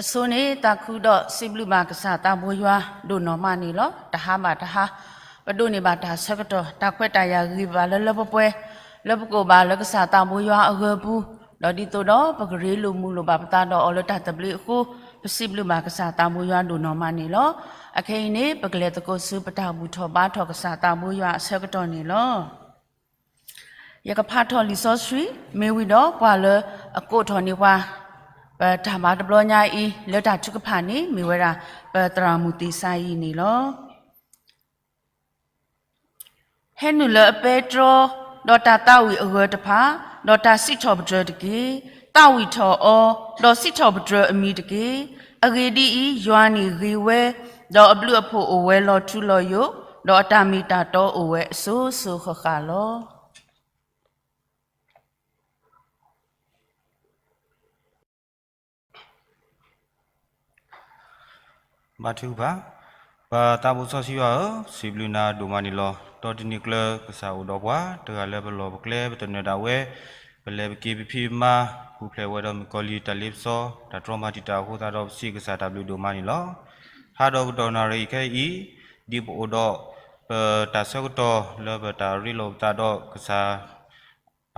အဆိန့ၣ် သးခုဒီးစံးဘျုးဘၣ်ကစၢ်သးဘိယွၤဒိၣ်နီၢ်မးန့ၣ်လီၤ. တဟါဘၣ်တဟါ ပဒိးန့ၢ်ဘၣ်တၢ်ဆၢကတီၢ် တၢ်ခွဲးတၢ်ယာ်ဂ့ၤဘၣ်လၢလၢပှဲၤပှဲၤ လၢပကိးဘၣ်လၢကစၢ်သးဘိယွၤအဂၢၤပူၤ, ဒီးဒ်သိးဒီးပကရ့လိာ်မုာ်လိာ်ဘၣ်ပသးဒီးအီၤလၢတၢ်သဘျ့အဃိ, ပစံးဘျုးဘၣ်ကစၢ်သးဘိယွၤဒိၣ်နီၢ်မးန့ၣ်လီၤ. အခဲအံၤန့ၣ် ပကလဲၤသကိးဆူပတၢ်ဘူၣ်ထီၣ်ဘါထီၣ်ကစၢ်သးဘိယွၤအဆၢကတီၢ်န့ၣ်လီၤ. ယကဖးထီၣ်လံာ်စီဆှံ မ့ၢ်ဝံၤဒီးပှၤလၢအကိးထီၣ်န့ၢ်ပှၤ ပတၢ်ဘါတဘျီညါအံၤ လၢတၢ်ထုကဖၣ်န့ၣ် မ့ၢ်ဝဲဒၣ် ပသရၣ်မုၣ်သ့ၣ်စၤယံးန့ၣ်လီၤ. ဟဲနုာ်လၢအပဲတြီ ဒီးတၢ်သးဝံၣ်အဂၢၤတဖၣ်, ဒီးတၢ်စံးထီၣ်ပတြၢၤတက့ၢ်. သးဝံၣ်ထီၣ်အီၤ, ဒီးစံးထီၣ်ပတြၢၤအမံၤတက့ၢ်. အဂ့ၢ်ဒ်အံၤ, ယွၤန့ၣ်ဂ့ၤဝဲ, ဒီးအဘျုးအဖှိၣ်အိၣ်ဝဲလီၤထူလီၤယိာ်, ဒီးအတၢ်မ့ၢ်တၢ်တီအိၣ်ဝဲအစိၤစိၤဃၣ်ဃၣ်လီၤ. ဘါထုကဖၣ်, ပၢ်သးဘိစီဆှံယွၤဧၢ, စံးဘျုးနၤဒိၣ်မးန့ၣ်လီၤ. ဒီးတနံၤကျၢၤကစၢ်အိၣ်ဒီးပှၤ, တဂၤလၢပလီၢ်ပကျဲ ပတနၢၤဒၣ်ဝဲ, ပလဲၤပက့ၤပဖံးပမၤ, ပူၤဖျဲးဝဲဒီးမုၣ်ကီၤလံၢ်တၢ်လ့ပစီ, တၢ်တြီမၤတံာ်တာ်အဃိသတးဒီး ပစံးကစၢ်တၢ်ဘျုးဒိၣ်မးန့ၣ်လီၤ. ဟါဒီးကတီၢ်နၣ်ရံၣ်ခဲအံၤ, ဒ်ပအိၣ်ဒီး ပတၢ်ဆၢကတီၢ်လၢပတၢ်ရ့လိာ်ပသးဒီးကစၢ်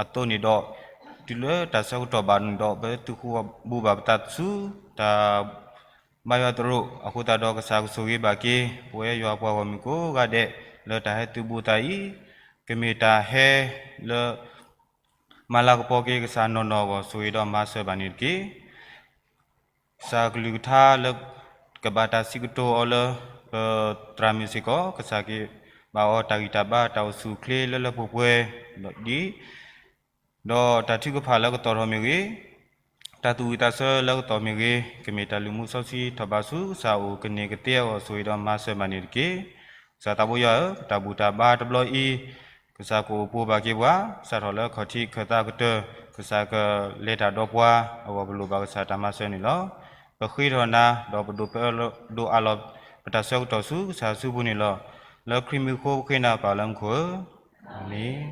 အသိးန့ၣ်ဒီး, တုၤလၢတၢ်ဆၢကတီၢ်ဘၣ်န့ၣ်ဒီး ပသုဃူဘူးဘၣ်ပသးဆူ တၢ်ဘါယွၤသရိာ်အဃိသတးဒီး ကစၢ်ကဆိၣ်ဂ့ၤဘၣ်က့ၤ ပဝဲယွၤပှၤဂီၢ်မုၢ်ကိးဂၤဒဲး လၢတၢ်ဟဲသုးဘူးသးအံၤ, ကမ့ၢ်တၢ်ဟဲလၢ မၤလၤကပီၤက့ၤကစၢ်နီၢ်နီၢ်အဂီၢ် ဆိၣ်ဂ့ၤဒီးမၤစၢၤဘၣ်န့ၣ်တက့ၢ်. ကစၢ်ကလုၢ်ကထါလၢ ကဘၣ်တၢ်စံးကတိၤအီၤလၢ ပသရၣ်မုၣ်စ့ၢ်ကီး, ကစၢ်က့ၤဘၣ်အီၤတၢ်ဂံၢ်တၢ်ဘါ တၢ်အိၣ်ဆူၣ်အိၣ်ချ့လၢလၢပှဲၤပှဲၤ ဒီးဒ် ဒီးတၢ်ထုကဖၣ်လၢကတီၢ်ထီၣ်မ့ၢ်ဂ့ၤ, တၢ်သူၣ်ဝံၣ်သးဆၢလၢကတီၢ်မ့ၢ်ဂ့ၤ, ကမ့ၢ်တၢ်လုၢ်မူစီဆှံထီၣ်ဘးဆူ ကစၢ်အိၣ်ကန့ၢ်ကသ့အဂီၢ် ဆိၣ်ဂ့ၤဒီးမၤစၢၤဘၣ်န့ၣ်တက့ၢ်. ကစၢ်သးဘိယွၤဧၢ, ပတၢ်ဘူၣ်တၢ်ဘါတဘျီအံၤ ကစၢ်ကအိၣ်ပိာ်ဘၣ်က့ၤပှၤ, စးထီၣ်လၢခီၣ်ထံးခၢၣ်သးကတၢၢ် ကစၢ်ကလဲၤတၢ်ဒီးပှၤအဂီၢ် ပလိၣ်ဘၣ်ကစၢ်တၢ်မၤစၢၤန့ၣ်လီၤ. ပဃ့ထီၣ်နၤ ဒီးပဒိးပၢ ဒိးအးလီၤ ပတၢ်ဆၢကတီၢ်ဆူကစၢ်အစုပူၤန့ၣ်လီၤ. လၢခရံာ်မံၤအဃိပဃ့နၤပၢ်လၢမူခိၣ်ဧၢ, အၤမ့ၣ်.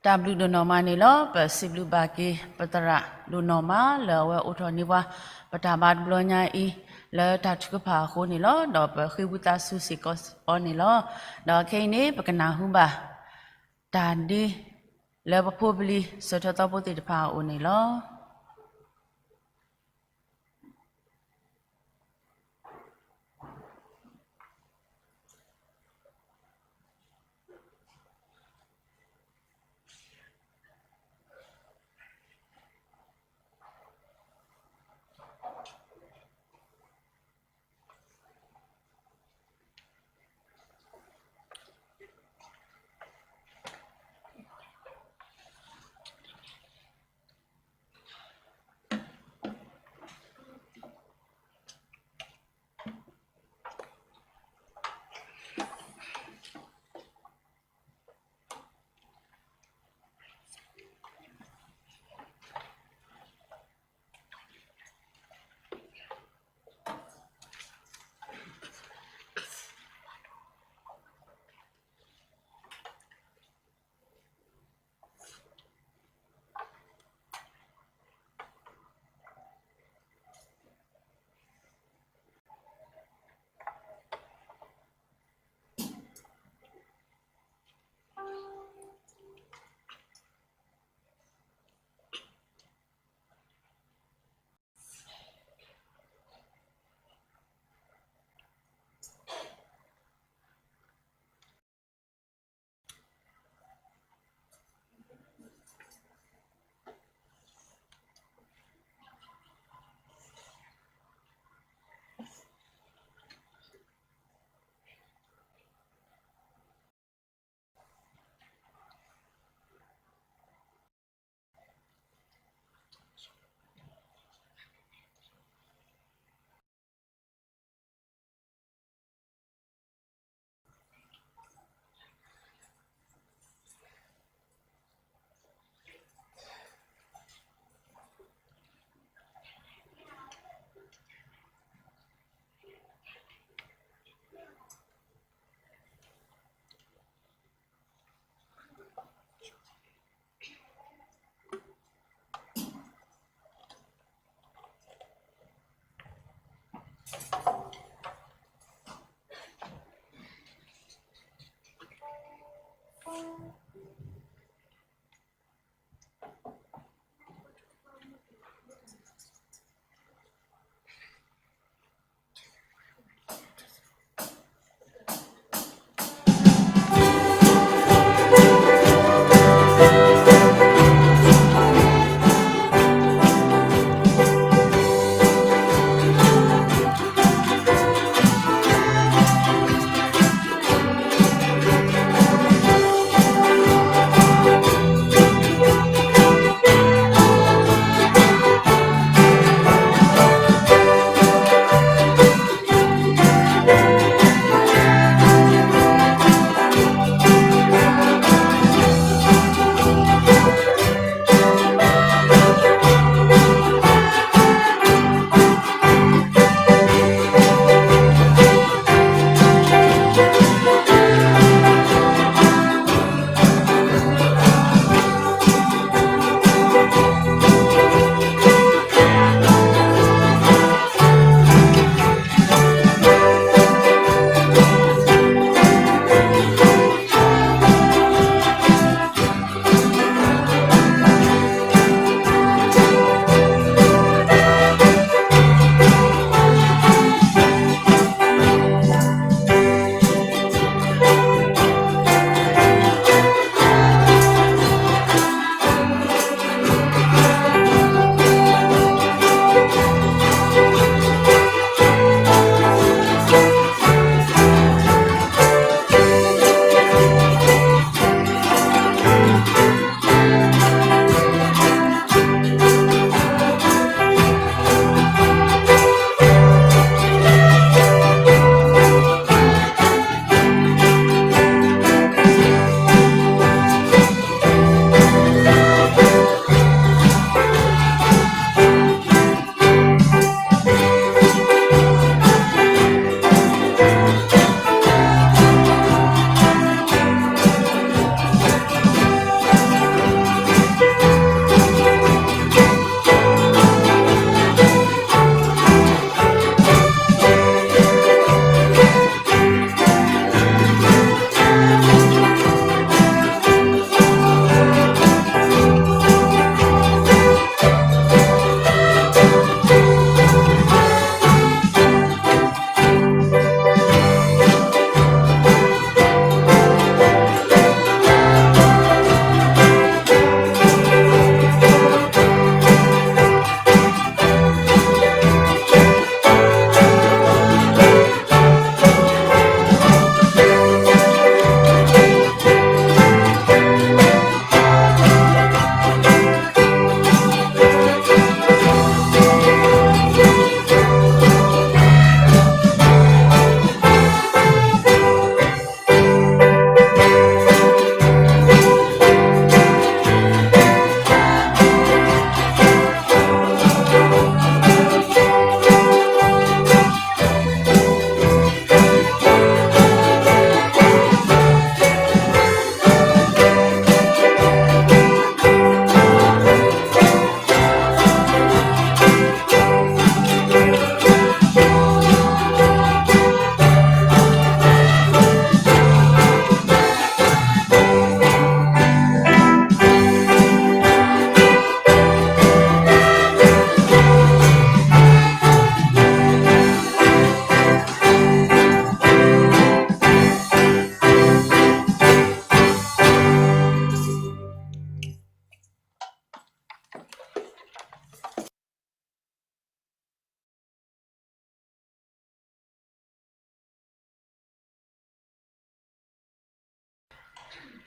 တၢ်ဘျုးဒိၣ်နီၢ်မးန့ၣ်လီၤ. ပစံးဘျုးဘၣ်က့ၤ ပသရၣ်ဒိၣ်နီၢ်မး လၢအဝဲအိးထီၣ်န့ၢ်ပှၤ ပတၢ်ဘါတဘျီညါအံၤ လၢတၢ်ထုကဖၣ်အဃိန့ၣ်လီၤ. ဒီးပဃ့ဝံသးစူၤစ့ၢ်ကီးအီၤန့ၣ်လီၤ. ဒီးခဲအံၤန့ၣ် ပကနၢ်ဟူဘၣ် တၢ်ဒ့ လၢပဖိပလံၤ စၢၤထၢၣ်သီဖိသ့ၣ်တဖၣ်အအိၣ်န့ၣ်လီၤ.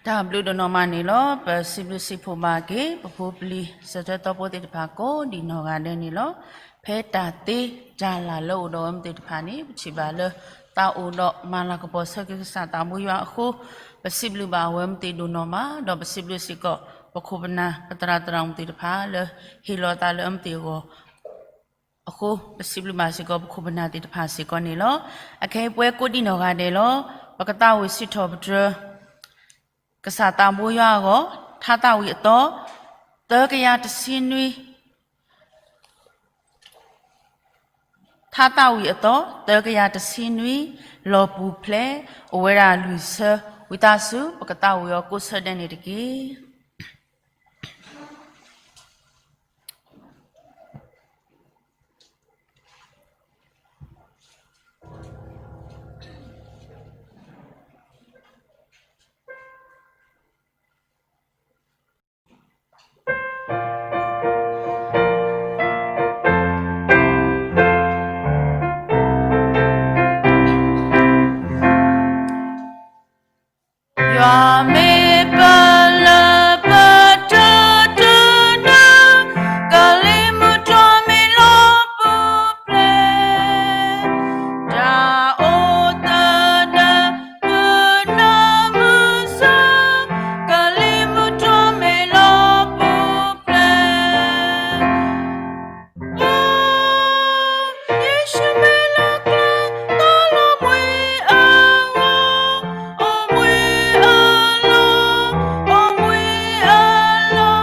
တၢ်ဘျုးဒိၣ်နီၢ်မးန့ၣ်လီၤ. ပစံးဘျုးစံးဖှိၣ်ဘၣ်က့ၤ ပဖိပလံၤ စၢၤထၢၣ်သီဖိသ့ၣ်တဖၣ်ကိးဒံးနီၢ်ဂၤဒဲးန့ၣ်လီၤ. ဖဲတၢ်သ့တၢ်လၢ်လၢအိၣ်ဒီးအဝဲမ့ၢ်သ့ၣ်တဖၣ်န့ၣ် ပထံၣ်ဘၣ်လၢ သးအိၣ်ဒီးမၤလၤကပီၤဆၢက့ၤကစၢ်သးဘိယွၤအဃိ ပစံးဘျုးဘၣ်အဝဲမ့ၢ်သ့ၣ်ဒိၣ်နီၢ်မး, ဒီးပစံးဘျုးစ့ၢ်ကီး ပခိၣ်ပနၢ် ပသရၣ်သရၣ်မုၣ်သ့ၣ်တဖၣ် လၢဟ့ၣ်လီၤသးလၢအမ့ၢ်သ့ၣ်အဂီၢ် အဃိ ပစံးဘျုးဘၣ်စ့ၢ်ကီး ပခိၣ်ပနၢ်သ့ၣ်တဖၣ်စ့ၢ်ကီးန့ၣ်လီၤ. အခဲအံၤပဝဲကိးဒံးနီၢ်ဂၤဒဲးလီၤ. ပကသးဝံၣ်စံးထီၣ်ပတြၢၤ ကစၢ်သးဘိယွၤအဂီၢ် ထါသးဝံၣ်အသီ သၢကယၤတဆံနွံ, ထါသးဝံၣ်အသီ သၢကယၤတဆံနွံ, လီၢ်ပူၤဖျဲး အိၣ်ဝဲဒၣ်လွံၢ်ဆၢ, ဝံသးစူၤ ပကသးဝံၣ်အီၤကိးဆၢဒဲးန့ၣ်တက့ၢ်. ယွၤမ့ၢ်ပလၢၢ်ပတၢၢ်တနၢၤ, ကလံၤမုၢ်ထီၣ်မ့ၢ်လီၤပူၤဖျဲး, တၢ်အိၣ်သဒၢ မုၢ်နၤမုၢ်ဆၢ, ကလံၤမုၢ်ထီၣ်မ့ၢ်လီၤပူၤဖျဲး. အိ, ယ့ၣ်ၡူးမ့ၢ်လီၤကျဲ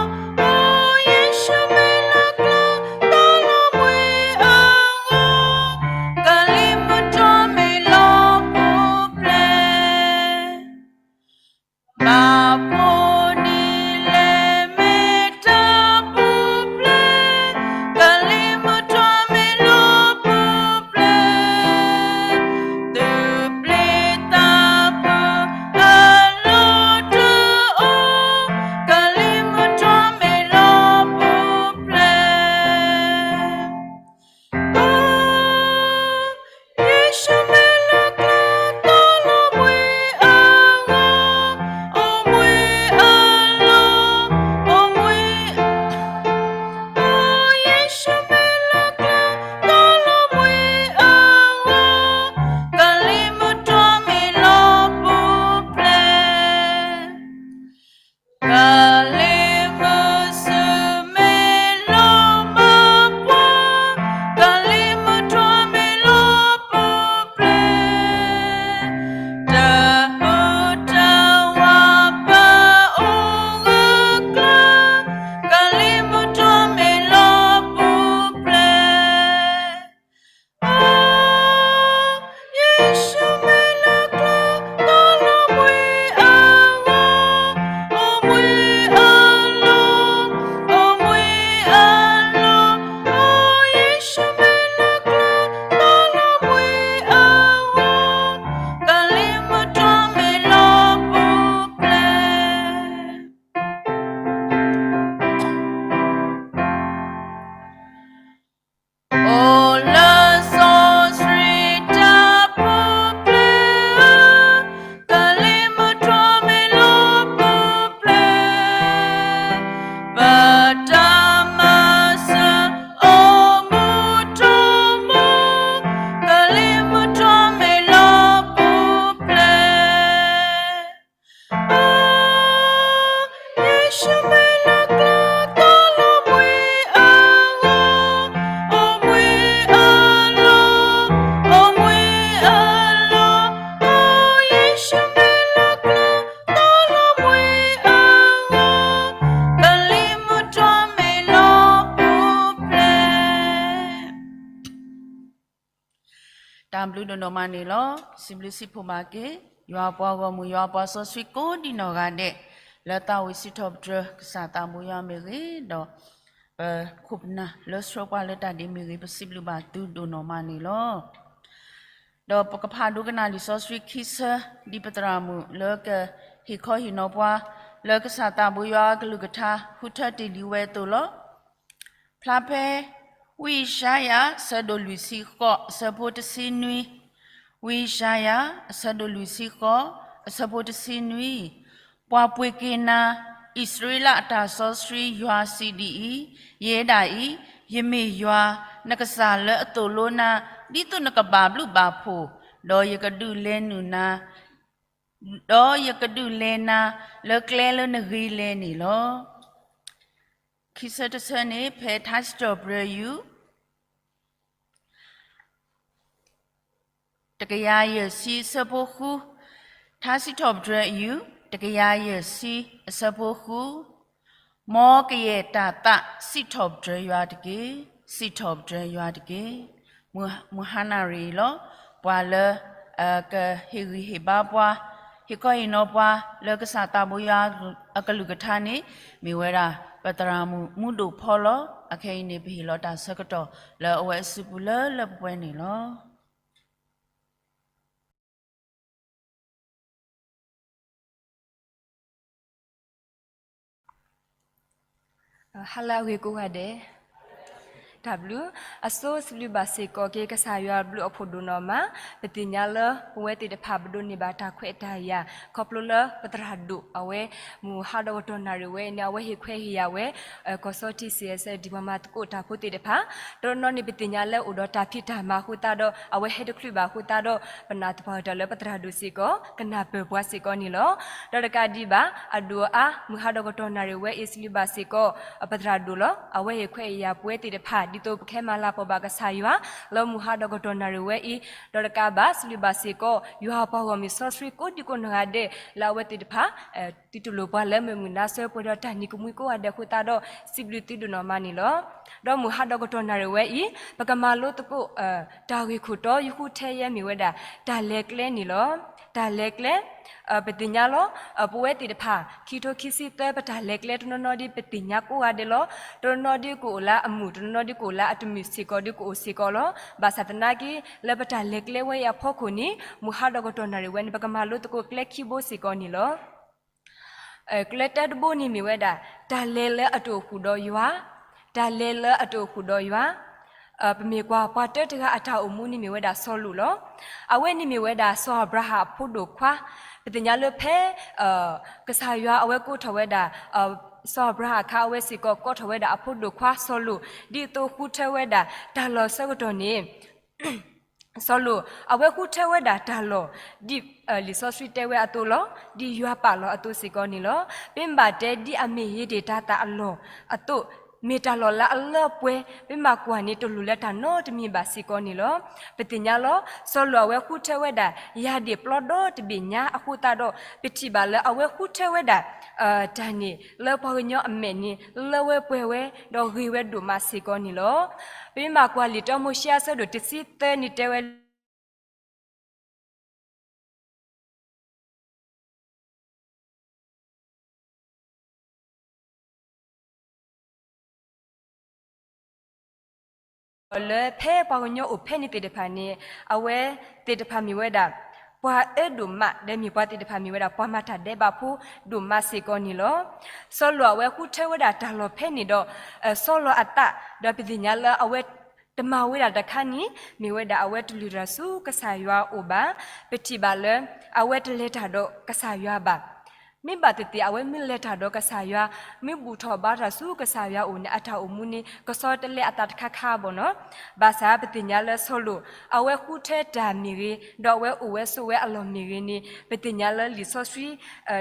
တီလီၤမှံအဂီၢ်, အိၣ်မှံအလီၢ်, အိၣ်မှံအလီၢ်, အိ, ယ့ၣ်ၡူးမ့ၢ်လီၤကျဲ တီလီၤမှံအဂီၢ်, ကလံၤမုၢ်ထီၣ်မ့ၢ်လီၤပူၤဖျဲး. ဘၣ်ဖိဒ်လဲၣ်မ့ၢ်တၢ်ပူၤဖျဲး, ကလံၤမုၢ်ထီၣ်မ့ၢ်လီၤပူၤဖျဲး, သုးပျံၤသးဖုးအလီၢ်တအိၣ်, ကလံၤမုၢ်ထီၣ်မ့ၢ်လီၤပူၤဖျဲး. အိ, ယ့ၣ်ၡူးမ့ၢ်လီၤကျဲ တီလီၤမှံအဂီၢ်, အိၣ်မှံအလီၢ်, အိၣ်မှံ, အိ, ယ့ၣ်ၡူးမ့ၢ်လီၤကျဲ တီလီၤမှံအဂီၢ်, ကလံၤမုၢ်ထီၣ်မ့ၢ်လီၤပူၤဖျဲး. ကလံၤမုၢ်ဆူၣ်မ့ၢ်လီၤမၢ်ပှၢ်, ကလံၤမုၢ်ထီၣ်မ့ၢ်လီၤပူၤဖျဲး, တၢ်ဟုၣ်တၢ်ဝးပအိၣ်ဂၢၢ်ကျၢၤ, ကလံၤမုၢ်ထီၣ်မ့ၢ်လီၤပူၤဖျဲး. အိ, ယ့ၣ်ၡူးမ့ၢ်လီၤကျဲ တီလီၤမှံအဂီၢ်, အိၣ်မှံအလီၢ်, အိၣ်မှံအလီၢ်, အိ, ယ့ၣ်ၡူးမ့ၢ်လီၤကျဲ တီလီၤမှံအဂီၢ်, ကလံၤမုၢ်ထီၣ်မ့ၢ်လီၤပူၤဖျဲး. အိၣ်လၢစီဆှံတၢ်ပူၤဖျဲးဧၢ, ကလံၤမုၢ်ထီၣ်မ့ၢ်လီၤပူၤဖျဲး, ပတၢ်မၤစၢၤအိၣ်မူထီၣ်မူ, ကလံၤမုၢ်ထီၣ်မ့ၢ်လီၤပူၤဖျဲး. အိ, ယ့ၣ်ၡူးမ့ၢ်လီၤကျဲ တီလီၤမှံအဂီၢ်, အိၣ်မှံအလီၢ်, အိၣ်မှံအလီၢ်, အိ, ယ့ၣ်ၡူးမ့ၢ်လီၤကျဲ တီလီၤမှံအဂီၢ်, ကလံၤမုၢ်ထီၣ်မ့ၢ်လီၤပူၤဖျဲး. တၢ်ဘျုးဒိၣ်နီၢ်မးန့ၣ်လီၤ. စံးဘျုးစံးဖှိၣ်ဘၣ်က့ၤ ယွၤပှၤဂီၢ်မုၢ် ယွၤပှၤစီဆှံကိးဒံးနီၢ်ဂၤဒဲး လၢသးဝံၣ်စံးထီၣ်ပတြၢၤ ကစၢ်သးဘိယွၤမ့ၢ်ဂ့ၤ, ဒီးပခိၣ်ပနၢ်လၢဆှၢပှၤလၢတၢ်ဒ့မ့ၢ်ဂ့ၤ, ပစံးဘျုးဘၣ်သုဒိၣ်နီၢ်မးန့ၣ်လီၤ. ဒီးပကဖးဒိကနၣ်လံာ်စီဆှံခံဆၢ ဒ်ပသရၣ်မုၣ်လၢကဟ့ၣ်ခီဟ့ၣ်နီၤပှၤ လၢကစၢ်သးဘိယွၤအကလုၢ်ကထါ ဃုထၢတ့ၢ်လံဝဲအသိးလီၤ. ဖျါဖဲ ဝံယၡါယၤ အဆၢဒိၣ်လွံၢ်ဆံဃိး အဆၢဖိတဆံနွံ, ဝံယၡါယၤ အဆၢဒိၣ်လွံၢ်ဆံဃိး အဆၢဖိတဆံနွံ, ပှၤပှ့ၤက့ၤနၤ, အံၣ်စရ့လးအတၢ်စီဆှံယွၤစံးဒ်အံၤ, ယဲဒၣ်အံၤ, ယမ့ၢ်ယွၤ, နကစၢ်လၢအသိၣ်လိနၤ, ဒ်သိးနကဘၣ်ဘျုးဘၣ်ဖှိၣ်, ဒီးယကဒုးလဲၤနုာ်နၤ, ဒီးယကဒုးလဲၤနၤလၢကျဲလၢနဂ့ၤလဲၤန့ၣ်လီၤ. ခံဆၢတဆၢန့ၣ် ဖဲထါစံးထီၣ်ပတြၢၤယူၢ် တကယၤယဲၢ်ဆံအဆၢဖိဃု, ထါစံးထီၣ်ပတြၢၤယူၢ် တကယၤယဲၢ်ဆံအဆၢဖိဃု, မ်ကယဲၢ်တၢ်သးစံးထီၣ်ပတြၢၤယွၤတက့ၢ်, စံးထီၣ်ပတြၢၤယွၤတက့ၢ်. မုၢ်ဟါနၣ်ရံၣ်အံၤလီၤ. ပှၤလၢ ကဟ့ၣ်ဂံၢ်ဟ့ၣ်ဘါပှၤ, ဟ့ၣ်ခီဟ့ၣ်နီၤပှၤ လၢကစၢ်သးဘိယွၤအကလုၢ်ကထါန့ၣ် မ့ၢ်ဝဲဒၣ် ပသရၣ်မုၣ်မူဒိၣ်ဖီလီၤ. အခဲအံၤန့ၣ် ပဟ့ၣ်လီၤတၢ်ဆၢကတီၢ်လၢအဝဲအစုပူၤလၢလၢပှဲၤပှဲၤန့ၣ်လီၤ. ဟါလၢအဂ့ၤကိးဂၤဒဲး, တၢ်ဘျုး, အဆိစံးဘျုးဘၣ်စ့ၢ်ကီးက့ၤ ကစၢ်ယွၤဘျုးအဖှိၣ်ဒိၣ်နီၢ်မး, ပသ့ၣ်ညါလၢပဝဲသ့ၣ်တဖၣ်ပဒိးန့ၢ်ဘၣ်တၢ်ခွဲးတၢ်ယာ် ခီဖျိလၢပသရၣ်ဒိၣ်အဝဲ မုၢ်ဟါဒီးကတီၢ်နၣ်ရံၣ်ဝဲအံၤန့ၣ် အဝဲဟ့ၣ်ခွဲးဟ့ၣ်ယာ်ဝဲ ကီၢ်စီထံး စံၣ်အဲၣ်စဲၣ် ဒ်ပှၤမၤသကိးတၢ်ဖိသ့ၣ်တဖၣ်, တနီၤနီၤန့ၣ် ပသ့ၣ်ညါလၢအိၣ်ဒီးတၢ်ဖံးတၢ်မၤအဃိသတးဒီး အဝဲဟဲတချုးဘၣ်အဃိသတးဒီး ပနာ်သပှၢ်တၢၢ်လၢပသရၣ်ဒိၣ်စ့ၢ်ကီး ကနၢ်ပၢၢ်ပှၤစ့ၢ်ကီးန့ၣ်လီၤ. ဒီးတကးဒံးဘၣ် အဒိၣ်အါ မုၢ်ဟါဒီးကတီၢ်နၣ်ရံၣ်ဝဲအံၤ စံးဘျုးဘၣ်စ့ၢ်ကီး ပသရၣ်ဒိၣ်လီၤ. အဝဲဟ့ၣ်ခွဲးဟ့ၣ်ယာ်ပဝဲသ့ၣ်တဖၣ် ဒ်သိးပကဟဲမၤလၤကပီၤဘၣ်ကစၢ်ယွၤ လၢမုၢ်ဟါဒီးကတီၢ်နၣ်ရံၣ်ဝဲအံၤ, ဒီးတကးဘၣ် စံးဘျုးဘၣ်စ့ၢ်ကီး ယွၤပှၤဂီၢ်မုၢ်စီဆှံကိးဒံကိးနီၢ်ဂၤဒဲး လၢအဝဲသ့ၣ်တဖၣ် သုတလိၣ်ပှၤလၢမုၢ်မုၢ်နါဆၢပှဲၤဒီးတၢ်နံၤကမှံကိးဂၤဒဲးအဃိသတးဒီး စံးဘျုးသုဒိၣ်နီၢ်မးန့ၣ်လီၤ. ဒီးမုၢ်ဟါဒီးကတီၢ်နၣ်ရံၣ်ဝဲအံၤ ပကမၤလိသကိး တၢ်ဂ့ၢ်ခိၣ်တီ ယဃုထၢယဲမ့ၢ်ဝဲဒၣ် တၢ်လဲၤကျဲန့ၣ်လီၤ. တၢ်လဲၤကျဲ, ပသ့ၣ်ညါလီၤ. ပဝဲသ့ၣ်တဖၣ် ခံထိခံဆံသၢ ပတၢ်လဲၤကျဲတနီၤနီၤဒ်ပသ့ၣ်ညါကိးဂၤဒဲးလီၤ. တနီၤနီၤဒ်ကအိၣ်လၢအမုာ်, တနီၤနီၤဒ်ကအိၣ်လၢအတမုာ်စ့ၢ်ကီး ဒ်ကအိၣ်စ့ၢ်ကီးလီၤ. ဘၣ်ဆၣ်သနာ်က့ လၢပတၢ်လဲၤကျဲဝဲအံၤအဖီခိၣ်န့ၣ် မုၢ်ဟါဒီးကတီၢ်နၣ်ရံၣ်ဝဲန့ၣ် ပကမၤလိသကိးကျဲခံဘိစ့ၢ်ကီးန့ၣ်လီၤ. ကျဲတၢတဘိန့ၣ်မ့ၢ်ဝဲဒၣ် တၢ်လဲၤလၢအတအိၣ်ဃုာ်ဒီးယွၤ, တၢ်လဲၤလၢအတအိၣ်ဃုာ်ဒီးယွၤ. ပမ့ၢ်ကွၢ်ပှၤတၢတဂၤအတၢ်အိၣ်မူန့ၣ်မ့ၢ်ဝဲဒၣ်စီၤလိာ်လီၤ. အဝဲန့ၣ်မ့ၢ်ဝဲဒၣ်စီၤအၤဘြၤဟၣ်အဖိဒိၣ်ခွါ. ပသ့ၣ်ညါလၢဖဲ ကစၢ်ယွၤအဝဲကိးထီၣ်ဝဲဒၣ် စီၤအၤဘြၤဟၣ်အခါ အဝဲစ့ၢ်ကီးကိးထီၣ်ဝဲဒၣ်အဖိဒိၣ်ခွါစီၤလိာ် ဒ်သိးဃုထၢဝဲဒၣ်တၢ်လီၢ်ဆၢကတီၢ်န့ၣ် စီၤလိာ် အဝဲဃုထၢဝဲဒၣ်တၢ်လီၢ် ဒ်လံာ်စီဆှံတဲဝဲအသိးလီၤ. ဒ်ယွၤပာ်လီၤအသိးစ့ၢ်ကီးန့ၣ်လီၤ. ပမ့ၢ်ဘၣ်တဲဒ်အမ့ၢ်ဟ့ၣ်တ့ၢ်တၤသၣ်အလီၢ်အသိး, မ့ၢ်တၢ်လီၢ်လၢအလၢအပှဲၤ, ပမ့ၢ်ကွၢ်န့ၣ်တလိၣ်လၢတၢ်နီတမံၤဘၣ်စ့ၢ်ကီးန့ၣ်လီၤ. ပသ့ၣ်ညါလီၤ. စီၤလိာ်အဝဲဃုထၢဝဲဒၣ် ယၤဒ့ၣ်ပျီဒီတဘ့ၣ်ညါအဃိသတးဒီး ပထံၣ်ဘၣ်လၢအဝဲဃုထၢဝဲဒၣ် တၢ်န့ၣ် လၢပှၤကညီအမဲာ်န့ၣ် လၢဝဲပှဲၤဝဲ ဒီးဂ့ၤဝဲဒိၣ်မးစ့ၢ်ကီးန့ၣ်လီၤ. ပမ့ၢ်ဘၣ်ကွၢ်လံာ်တၢမိၤၡ့အဆၢဒိၣ်တဆံသၢန့ၣ်တဲဝဲ လၢဖဲပှၤကညီအိၣ်ဖဲန့ၣ်သ့ၣ်တဖၣ်န့ၣ် အဝဲသ့ၣ်တဖၣ်မ့ၢ်ဝဲဒၣ် ပှၤအၢဒိၣ်မး ဒီးမ့ၢ်ပှၤသ့ၣ်တဖၣ်မ့ၢ်ဝဲဒၣ် ပှၤမၤတၢ်ဒဲးဘးဖိဒိၣ်မးစ့ၢ်ကီးန့ၣ်လီၤ. စီၤလိာ်အဝဲဃုထၢဝဲဒၣ်တၢ်လီၢ်ဖဲန့ၣ်ဒီး စီၤလိာ်အသး ဒီးပသ့ၣ်ညါလၢအဝဲတမၤဝဲဒၣ်တခါန့ၣ် မ့ၢ်ဝဲဒၣ်အဝဲတလုၢ်တၢ်ဆူကစၢ်ယွၤအအိၣ်ဘၣ်. ပထံၣ်ဘၣ်လၢ အဝဲတလဲၤတၢ်ဒီးကစၢ်ယွၤဘၣ်. မ့ၢ်ဘၣ်သ့ၣ်သ့ၣ် အဝဲမ့ၢ်လဲၤတၢ်ဒီးကစၢ်ယွၤ, မ့ၢ်ဘူၣ်ထီၣ်ဘါထီၣ်ဆူကစၢ်ယွၤအအိၣ်န့ၣ် အတၢ်အိၣ်မူန့ၣ် ကစီတလဲအသးတခါခါဘၣ်နီၤ. ဘၣ်ဆၣ်ပသ့ၣ်ညါလၢစီၤလိာ် အဝဲဃုထၢတၢ်မ့ၢ်ဂ့ၤ, ဒီးအဝဲအိၣ်ဝဲဆိးဝဲအလီၢ်မ့ၢ်ဂ့ၤန့ၣ် ပသ့ၣ်ညါလၢလံာ်စီဆှံ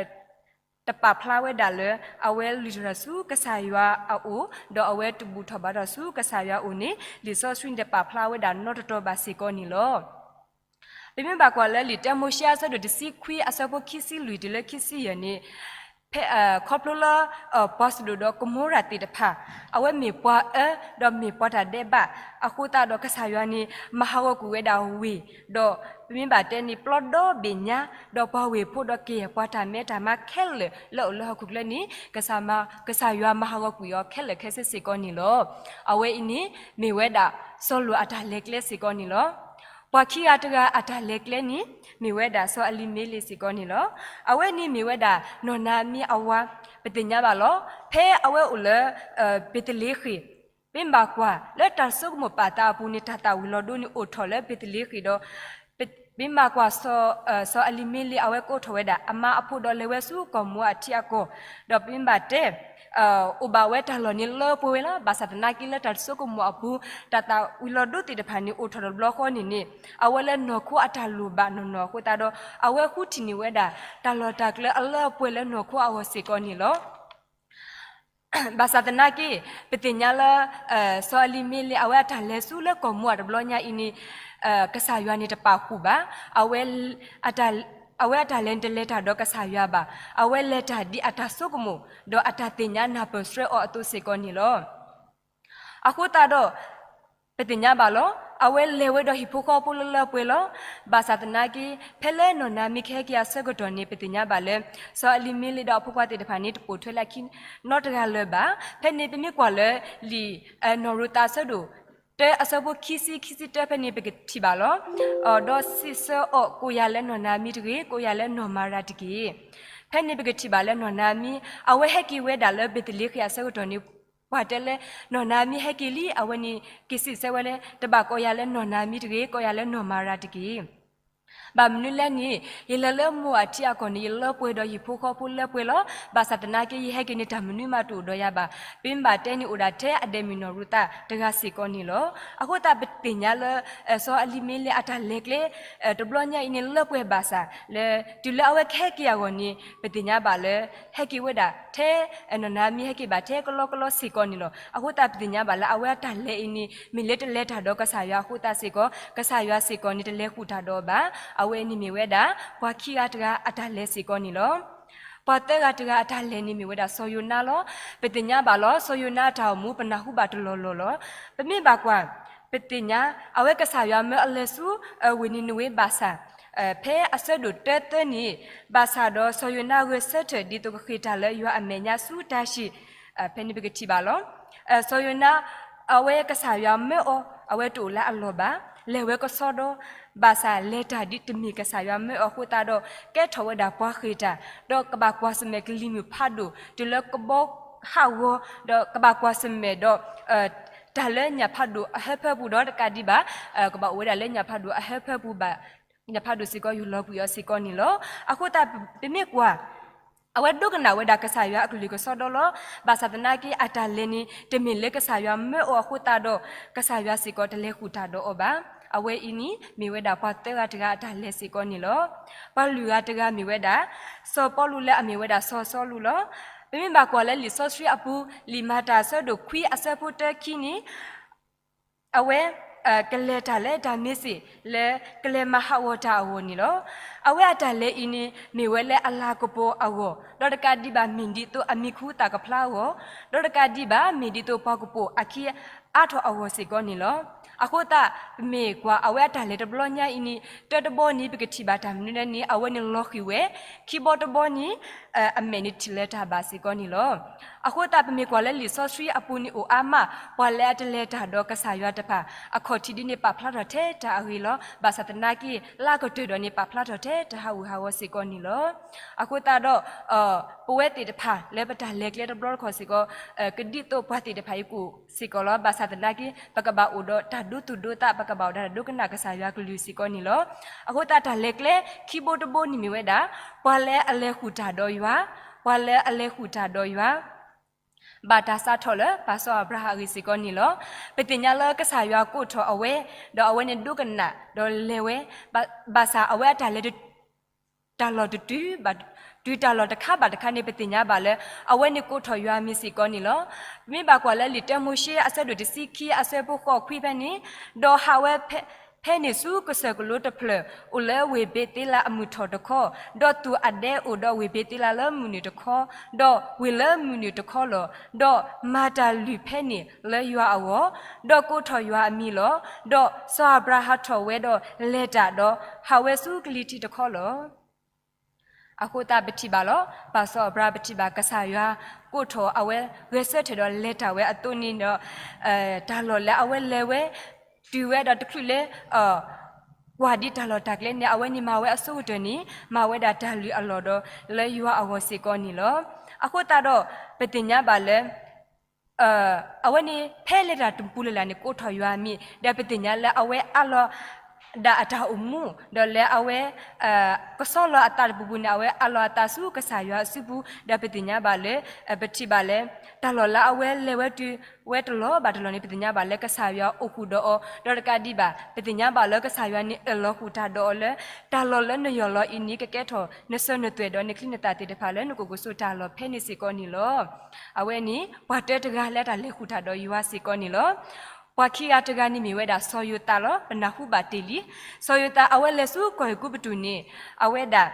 တပာ်ဖျါဝဲဒၣ်လၢ အဝဲလုၢ်ထီၣ်တၢ်ဆူကစၢ်ယွၤအအိၣ်, ဒီးအဝဲတဘူၣ်ထီၣ်ဘါထီၣ်ဆူကစၢ်ယွၤအအိၣ်န့ၣ် လံာ်စီဆှံန့ၣ်တပာ်ဖျါဝဲဒၣ်နီတတီၤဘၣ်စ့ၢ်ကီးန့ၣ်လီၤ. ပမ့ၢ်ဘၣ်ကွၢ်လၢလံာ်တၢမိၤၡ့အဆၢဒိၣ်တဆံခွံအဆၢဖိခံဆံလွံၢ်တုၤလၢခံဆံယဲၢ်န့ၣ် ဖဲ ခီဖျိလၢ ပှၤစဒိၣ်ဒီးကမိရၤသ့ၣ်တဖၣ် အဝဲမ့ၢ်ပှၤအၢ ဒီးမ့ၢ်ပှၤတၢ်ဒဲးဘး အဃိသတးဒီးကစၢ်ယွၤန့ၣ် မၤဟးဂီၤကွံာ်ဝဲဒၣ်ဝ့ၢ်, ဒီးပမ့ၢ်ဘၣ်တဲန့ၣ် ပျီဒီဘ့ၣ်ညါ, ဒီးပှၤဝ့ၢ်ဖိဒီးကယဲၢ်ပှၤတၢ်မဲတၢ်မါခဲလၢာ်လၢအအိၣ်လၢဟီၣ်ခိၣ်ချၢန့ၣ် ကစၢ်မၤ ကစၢ်ယွၤမၤဟးဂီၤကွံာ်အီၤခဲလၢာ်ခဲဆ့စ့ၢ်ကီးန့ၣ်လီၤ. အဝဲအံၤန့ၣ် မ့ၢ်ဝဲဒၣ်စီၤလိာ်အတၢ်လဲၤကျဲစ့ၢ်ကီးန့ၣ်လီၤ. ပှၤခံဂၤတဂၤအတၢ်လဲၤကျဲန့ၣ် မ့ၢ်ဝဲဒၣ်စီၤအလံၤမ့လ့းစ့ၢ်ကီးန့ၣ်လီၤ. အဝဲန့ၣ်မ့ၢ်ဝဲဒၣ်နီၢ်နၤမံအဝၤ, ပသ့ၣ်ညါဘၣ်လီၤ. ဖဲအဝဲအိၣ်လၢ ဘ့းသလ့ဃ့ၣ်, ပမ့ၢ်ဘၣ်ကွၢ်လၢတၢ်ဆိကမိၣ်ပာ်သးအပူၤန့ၣ် တၢ်သၣ်ဝံၤလီၤဒိန့ၣ်အိၣ်ထီၣ်လၢဘ့းသလ့ဃ့ၣ်ဒီး ပ ပမ့ၢ်ဘၣ်ကွၢ် စီၤအလံၤမ့လ့း အဝဲကိးထီၣ်ဝဲဒၣ်အမါအဖိဒီးလဲၤဝဲဆူကီၢ်မိၤအၤထံအကီၢ်, ဒီးပမ့ၢ်ဘၣ်တဲ အိၣ်ဘၣ်ဝဲတၢ်လီၢ်န့ၣ်လၢပှဲၤဝဲလီၤ. ဘၣ်ဆၣ်သနာ်က့လၢတၢ်ဆိကမိၣ်အပူၤ တၢ်သၣ်ဝံၤလီၤဒိသ့ၣ်တဖၣ်န့ၣ် အိၣ်ထီၣ်တဘျီဃီန့ၣ်န့ၣ် အဝဲလၢနီၢ်ခိအတၢ်လိၣ်ဘၣ်နီၢ်နီၢ်အဃိသတးဒီး အဝဲဃုထံၣ်န့ၢ်ဝဲဒၣ် တၢ်လီၢ်တၢ်ကျဲအလၢအပှဲၤလၢနီၢ်ခိအဂီၢ်စ့ၢ်ကီးန့ၣ်လီၤ. ဘၣ်ဆၣ်သနာ်က့ ပသ့ၣ်ညါလၢ စီၤအလံၤမ့လ့း အဝဲအတၢ်လဲၤဆူလၢကီၢ်မိၤအၤတဘျီညါအံၤန့ၣ် ကစၢ်ယွၤန့ၣ် တပာ်ဃုာ်ဘၣ်. အဝဲ အဝဲအတၢ်လဲၤန့ၣ် တလဲၤတၢ်ဒီးကစၢ်ယွၤဘၣ်. အဝဲလဲၤတၢ်ဒ်အတၢ်ဆိကမိၣ် ဒီးအတၢ်သ့ၣ်ညါနၢ်ပၢၢ်ဆှၢအီၤအသိးစ့ၢ်ကီးန့ၣ်လီၤ. အဃိသတးဒီး ပသ့ၣ်ညါဘၣ်လီၤ. အဝဲလဲၤဝဲဒီးဟံၣ်ဖိဃီဖိလၢလၢပှဲၤပှဲၤလီၤ. ဘၣ်ဆၣ်သနာ်က့ ဖဲလၢနီၢ်နၤမံကဟဲက့ၤအဆၢကတီၢ်န့ၣ် ပသ့ၣ်ညါဘၣ်လၢ စီၤအလံၤမ့လ့းဒီးအဖိခွါသ့ၣ်တဖၣ်န့ၣ် တပိာ်ထွဲလၢခံနီတဂၤလၢၤဘၣ်. ဖဲန့ၣ်ပမ့ၢ်ကွၢ်လၢလံာ် နီၢ်ရူၤသးအဆၢဒိၣ်တၢ အဆၢဖိခံဆံ ခံဆံတၢ ဖဲန့ၣ်ပကထံၣ်ဘၣ်လီၤ. ဒီးစံးဆၢအီၤ ကိးယၤလၢနီၢ်နၤမံတဂ့ၤ, ကိးယၤလၢနီၢ်မၤရၤတက့ၢ်. ဖဲန့ၣ်ပကထံၣ်ဘၣ်လၢနီၢ်နၤမံ အဝဲဟဲက့ၤဝဲဒၣ်လၢဘ့းလ့ဟ့မ်အဆၢကတီၢ်န့ၣ် ပှၤတဲလၢ နီၢ်နၤမံဟဲက့ၤလံ. အဝဲန့ၣ်က့ၤစံးဆၢဝဲလၢ တဘၣ်ကိးယၤလၢနီၢ်နၤမံတဂ့ၤ, ကိးယၤလၢနီၢ်မၤရၤတက့ၢ်. ဘၣ်မနုၤလဲၣ်န့ၣ် ယလဲၤလၢမိၤအၤထံအကီၢ်န့ၣ် ယလၢပှဲၤဒီးဟံၣ်ဖိဃီဖိလၢပှဲၤလီၤ. ဘၣ်ဆၣ်သနာ်က့ ယဟဲက့ၤန့ၣ် တၢ်မနုၤမးတအိၣ်ဒီးယၤဘၣ်. ပမ့ၢ်ဘၣ်တဲန့ၣ် အိၣ်ဒၣ်ထဲအဒဲးမုၣ်နီၢ်ရူၤသးတဂၤစ့ၢ်ကီးန့ၣ်လီၤ. အဃိသတးပသ့ၣ်ညါလၢ စီၤအလံၤမ့လ့းအတၢ်လဲၤကျဲ တဘျီညါအံၤန့ၣ် လၢပှဲၤဘၣ်ဆၣ် လၢတုၤလၢအဝဲကဟဲက့ၤအဂီၢ်န့ၣ် ပသ့ၣ်ညါဘၣ်လၢ ဟဲက့ၤဝဲဒၣ်ထဲ နီၢ်နၤမံဟဲက့ၤဘၣ်ထဲကလီကလီစ့ၢ်ကီးန့ၣ်လီၤ. အဃိသတးပသ့ၣ်ညါဘၣ်လၢအဝဲအတၢ်လဲၤအံၤန့ၣ် မ့ၢ်လၢတလဲၤတၢ်ဒီးကစၢ်ယွၤအဃိသတးစ့ၢ်ကီး ကစၢ်ယွၤစ့ၢ်ကီးန့ၣ် တလဲၤဃုာ်တၢ်ဒီးအီၤဘၣ်. အဝဲအံၤန့ၣ်မ့ၢ်ဝဲဒၣ် ပှၤခံဂၤတဂၤအတၢ်လဲၤစ့ၢ်ကီးန့ၣ်လီၤ. ပှၤသၢဂၤတဂၤအတၢ်လဲၤန့ၣ်မ့ၢ်ဝဲဒၣ်စီၤယိၤနါလီၤ. ပသ့ၣ်ညါဘၣ်လီၤ စီၤယိၤနါအတၢ်အိၣ်မူ ပနၢ်ဟူဘၣ်တလီၢ်လီၢ်လီၤ. ပမ့ၢ်ဘၣ်ကွၢ် ပသ့ၣ်ညါ အဝဲကစၢ်ယွၤမၢအီၤလဲၤဆူ ဝ့ၢ်နံၤနဝ့ၤဘၣ်ဆၣ် ဖဲအဆၢဒိၣ်တၢသၢန့ၣ် ဘၣ်ဆၣ်ဒီးစီၤယိၤနါဂဲၤဆၢထၢၣ်ဒ်သိးကဃ့ၢ်တၢ်လၢယွၤအမဲာ်ညါဆူတၢ်ၡံၣ် ဖဲန့ၣ်ပကထံၣ်ဘၣ်လီၤ. စီၤယိၤနါ အဝဲကစၢ်ယွၤမၢအီၤ အဝဲတအိၣ်လၢအလီၢ်ဘၣ်. လဲၤဝဲကစီဒီ ဘၣ်ဆၣ်လဲၤတၢ်ဒ်တမ့ၢ်ကစၢ်ယွၤမၢအီၤအဃိသတးဒီး ကဲထီၣ်ဝဲဒၣ်ပှၤဃ့ၢ်တၢ် ဒီးကဘၣ်ကွၢ်ဆၢၣ်မဲာ်ကလံၤမုၢ်ဖးဒိၣ် တုၤလၢကဘီဟးဂီၤ ဒီးကဘၣ်ကွၢ်ဆၢၣ်မဲာ်ဒီး တၢ်လၢညၣ်ဖးဒိၣ်အဟၢဖၢပူၤဒီးတကးဒံးဘၣ် ကဘၣ်အိၣ်ဝဲဒၣ်လၢညၣ်ဖးဒိၣ်အဟၢဖၢပူၤဘၣ် ညၣ်ဖးဒိၣ်စ့ၢ်ကီးယူၢ်လီၤကွံာ်အီၤစ့ၢ်ကီးန့ၣ်လီၤ. အဃိသတးပမ့ၢ်ကွၢ် အဝဲဒိကနၣ်ဝဲဒၣ်ကစၢ်ယွၤအကလုၢ်ကစီဒီလီၤ. ဘၣ်ဆၣ်သနာ်က့အတၢ်လဲၤန့ၣ် တမ့ၢ်လၢကစၢ်ယွၤမၢအီၤအဃိသတးဒီး ကစၢ်ယွၤစ့ၢ်ကီးတလဲၤဃုာ်တၢ်ဒီးအီၤဘၣ်. အဝဲအံၤန့ၣ် မ့ၢ်ဝဲဒၣ်ပှၤသၢဂၤတဂၤအတၢ်လဲၤစ့ၢ်ကီးန့ၣ်လီၤ. ပှၤလွံၢ်ဂၤတဂၤမ့ၢ်ဝဲဒၣ် စီၤပီလူးလၢအမ့ၢ်ဝဲဒၣ်စီၤစီလူးလီၤ. ပမ့ၢ်ဘၣ်ကွၢ်လၢလံာ်စီဆှံအပူၤ လံာ်မၤတၢ်အဆၢဒိၣ်ခွံအဆၢဖိတၢခံန့ၣ် အဝဲ ကလဲၤတၢ်လၢတၢ်မ့ၢ်စ့ၢ် လၢကလဲၤမၤဟးဂီၤတၢ်အဂီၢ်န့ၣ်လီၤ. အဝဲအတၢ်လဲၤအံၤန့ၣ် မ့ၢ်ဝဲလၢအလၤကပီၤအဂီၢ် ဒီးတကးဒံးဘၣ်မ့ၢ်ဒ်သိးအမံၤခူသၣ်ကဖျါအဂီၢ် ဒီးတကးဒံးဘၣ် မ့ၢ်ဒ်သိးပှၤကပိာ်အခံအါထီၣ်အဂီၢ်စ့ၢ်ကီးန့ၣ်လီၤ. အဃိသတး ပမ့ၢ်ကွၢ်အဝဲအတၢ်လဲၤတဘျီညါအံၤန့ၣ် တၢတဘီန့ၣ် ပကထံၣ်ဘၣ်တၢ်မနုၤလဲၣ်န့ၣ် အဝဲန့ၣ်လီၤဃံၤဝဲ ခံဘီတဘီန့ၣ် အမဲာ်န့ၣ်ထံၣ်လၢတၢ်ဘၣ်စ့ၢ်ကီးန့ၣ်လီၤ. အဃိသတး ပမ့ၢ်ကွၢ်လၢလံာ်စီဆှံအပူၤန့ၣ်အိၣ်အါမး ပှၤလၢအတလဲၤတၢ်ဒီးကစၢ်ယွၤတဖၣ် အခီၣ်ထံးဒ်န့ၣ်ပာ်ဖျါထီၣ်ထဲတၢ်အဂ့ၢ်လီၤ. ဘၣ်ဆၣ်သနာ်က့ လၢအကတၢၢ်ဒီးန့ၣ် ပာ်ဖျါထီၣ်ထဲတၢ်ဟးဂူာ်ဟးဂီၤစ့ၢ်ကီးန့ၣ်လီၤ. အဃိသတးဒီး ပဝဲသ့ၣ်တဖၣ်လၢပတၢ်လဲၤကျဲတဘျီတခီၣ်စ့ၢ်ကီး ကဒ်သိးပှၤသ့ၣ်တဖၣ်အံၤကအိၣ်စ့ၢ်ကီးလီၤ. ဘၣ်ဆၣ်သနာ်က့ ပကဘၣ်အိၣ်ဒီးတၢ်ဒိသူၣ်ဒိသး ပကဘၣ်အိၣ်ဒီးတၢ်ဒိကနၣ်ကစၢ်ယွၤကလုၢ်စ့ၢ်ကီးန့ၣ်လီၤ. အဃိသတးတၢ်လဲၤကျဲခံဘိတဘိန့ၣ်မ့ၢ်ဝဲဒၣ် ပှၤလၢအလဲၤဃုာ်တၢ်ဒီးယွၤ, ပှၤလၢအလဲၤဃုာ်တၢ်ဒီးယွၤ ဘၣ်တၢ်စးထီၣ်လၢပၢ်စီၤအၤဘြၤဟၣ်အဂ့ၢ်စ့ၢ်ကီးန့ၣ်လီၤ. ပသ့ၣ်ညါလၢကစၢ်ယွၤကိးထီၣ်အဝဲ, ဒီးအဝဲန့ၣ်ဒိကနၣ်ဒီးလဲၤဝဲ, ဘၣ်ဆၣ်အဝဲအတၢ်လဲၤ တၢ်လီၢ်တတုၤဘၣ်တုၤ တၢ်လီၢ်တခါဘၣ်တခါန့ၣ် ပသ့ၣ်ညါဘၣ်လၢ အဝဲန့ၣ်ကိးထီၣ်ယွၤအမံၤစ့ၢ်ကီးန့ၣ်လီၤ. ပမ့ၢ်ဘၣ်ကွၢ်လၢလံာ်တၢမိၤၡ့အဆၢဒိၣ်တဆံခံအဆၢဖိဃိးခွံဖဲန့ၣ်, ဒီးဟးဝဲဖဲန့ၣ်ဆူကစၢၢ်ကလိတဖျၢၣ် အိၣ်လၢဝ့ၢ်ဘ့းသ့လးအမုၢ်ထီၣ်တခီ, ဒီးသူၣ်အဒဲအိၣ်ဒီးဝ့ၢ်ဘ့းသ့လးလၢမုၢ်နုာ်တခီ, ဒီးဝ့ၢ်လၢမုၢ်နုာ်တခီလီၤ. ဒီးမၤတၢ်လုၢ်ဖဲန့ၣ်လၢယွၤအဂီၢ်, ဒီးကိးထီၣ်ယွၤအမံၤလီၤ. ဒီးစီၤအၤဘြၤဟၣ်ထီၣ်ဝဲဒီးလဲၤတၢ်ဒီး ဟးဝဲဆူကလံၤထံးတခီလီၤ. အဃိသတးပထံၣ်ဘၣ်လီၤ. ပၢ်စီၤအၤဘြၤဟၣ်ပထံၣ်ဘၣ်ကစၢ်ယွၤကိးထီၣ်အဝဲဂဲၤဆၢထၢၣ်ဒီးလဲၤတၢ်ဝဲအသိးန့ၣ်ဒီး တၢ်လီၢ်လၢအဝဲလဲၤဝဲ တုၤဝဲဒီးတချုးလၢ ကွၢ်ဒံးတၢ်လီၢ်တၢ်ကျဲန့ၣ် အဝဲန့ၣ်မၤဝဲအဆိကတၢၢ်န့ၣ် မၤဝဲဒၣ်တၢ်လုၢ်အလီၢ်ဒီးလၢယွၤအဂီၢ်စ့ၢ်ကီးန့ၣ်လီၤ. အဃိသတးဒီး ပသ့ၣ်ညါဘၣ်လၢ အဝဲန့ၣ်ဖဲလဲၤတၢ်တပူၤလၢ်လၢ်န့ၣ် ကိးထီၣ်ယွၤအမံၤ ဒီးပသ့ၣ်ညါလၢအဝဲအးလီၤ ဒၣ်အတၢ်အိၣ်မူ, ဒီးလၢအဝဲ ကဆီလီၤအသးတပူၤပူၤန့ၣ် အဝဲအးလီၤအသးဆူကစၢ်ယွၤအစုပူၤ, ဒီးပသ့ၣ်ညါဘၣ်လၢ ပထံၣ်ဘၣ်လၢ တၢ်လီၢ်လၢအဝဲလဲၤဝဲတုၤဝဲတလီၢ်ဘၣ်တလီၢ်န့ၣ် ပသ့ၣ်ညါဘၣ်လၢကစၢ်ယွၤအိၣ်ဃုာ်ဒီးအီၤ, ဒီးတကးဒံးဘၣ် ပသ့ၣ်ညါဘၣ်လၢကစၢ်ယွၤန့ၣ် အၢၣ်လီၤဃုာ်တၢ်ဒီးအီၤလၢ တၢ်လီၢ်လၢနယီၢ်လီၤအံၤန့ၣ် ကကဲထီၣ်နစၢၤနသွဲၣ်ဒီးနချံနသၣ်သ့ၣ်တဖၣ်လၢနကအိၣ်ကဆိးတၢ်လီၢ်ဖဲန့ၣ်စ့ၢ်ကီးန့ၣ်လီၤ. အဝဲန့ၣ် ပှၤတၢတဂၤလၢတၢ်လဲၤဃုာ်တၢ်ဒီးယွၤစ့ၢ်ကီးန့ၣ်လီၤ. ပှၤခံဂၤတဂၤန့ၣ်မ့ၢ်ဝဲဒၣ်စီၤယိၤသးလီၤ. ပနၢ်ဟူဘၣ်တ့ၢ်လံ, စီၤယိၤသးအဝဲလဲၤဆူကီၢ်အဲၤကူပတူးန့ၣ် အဝဲဒၣ်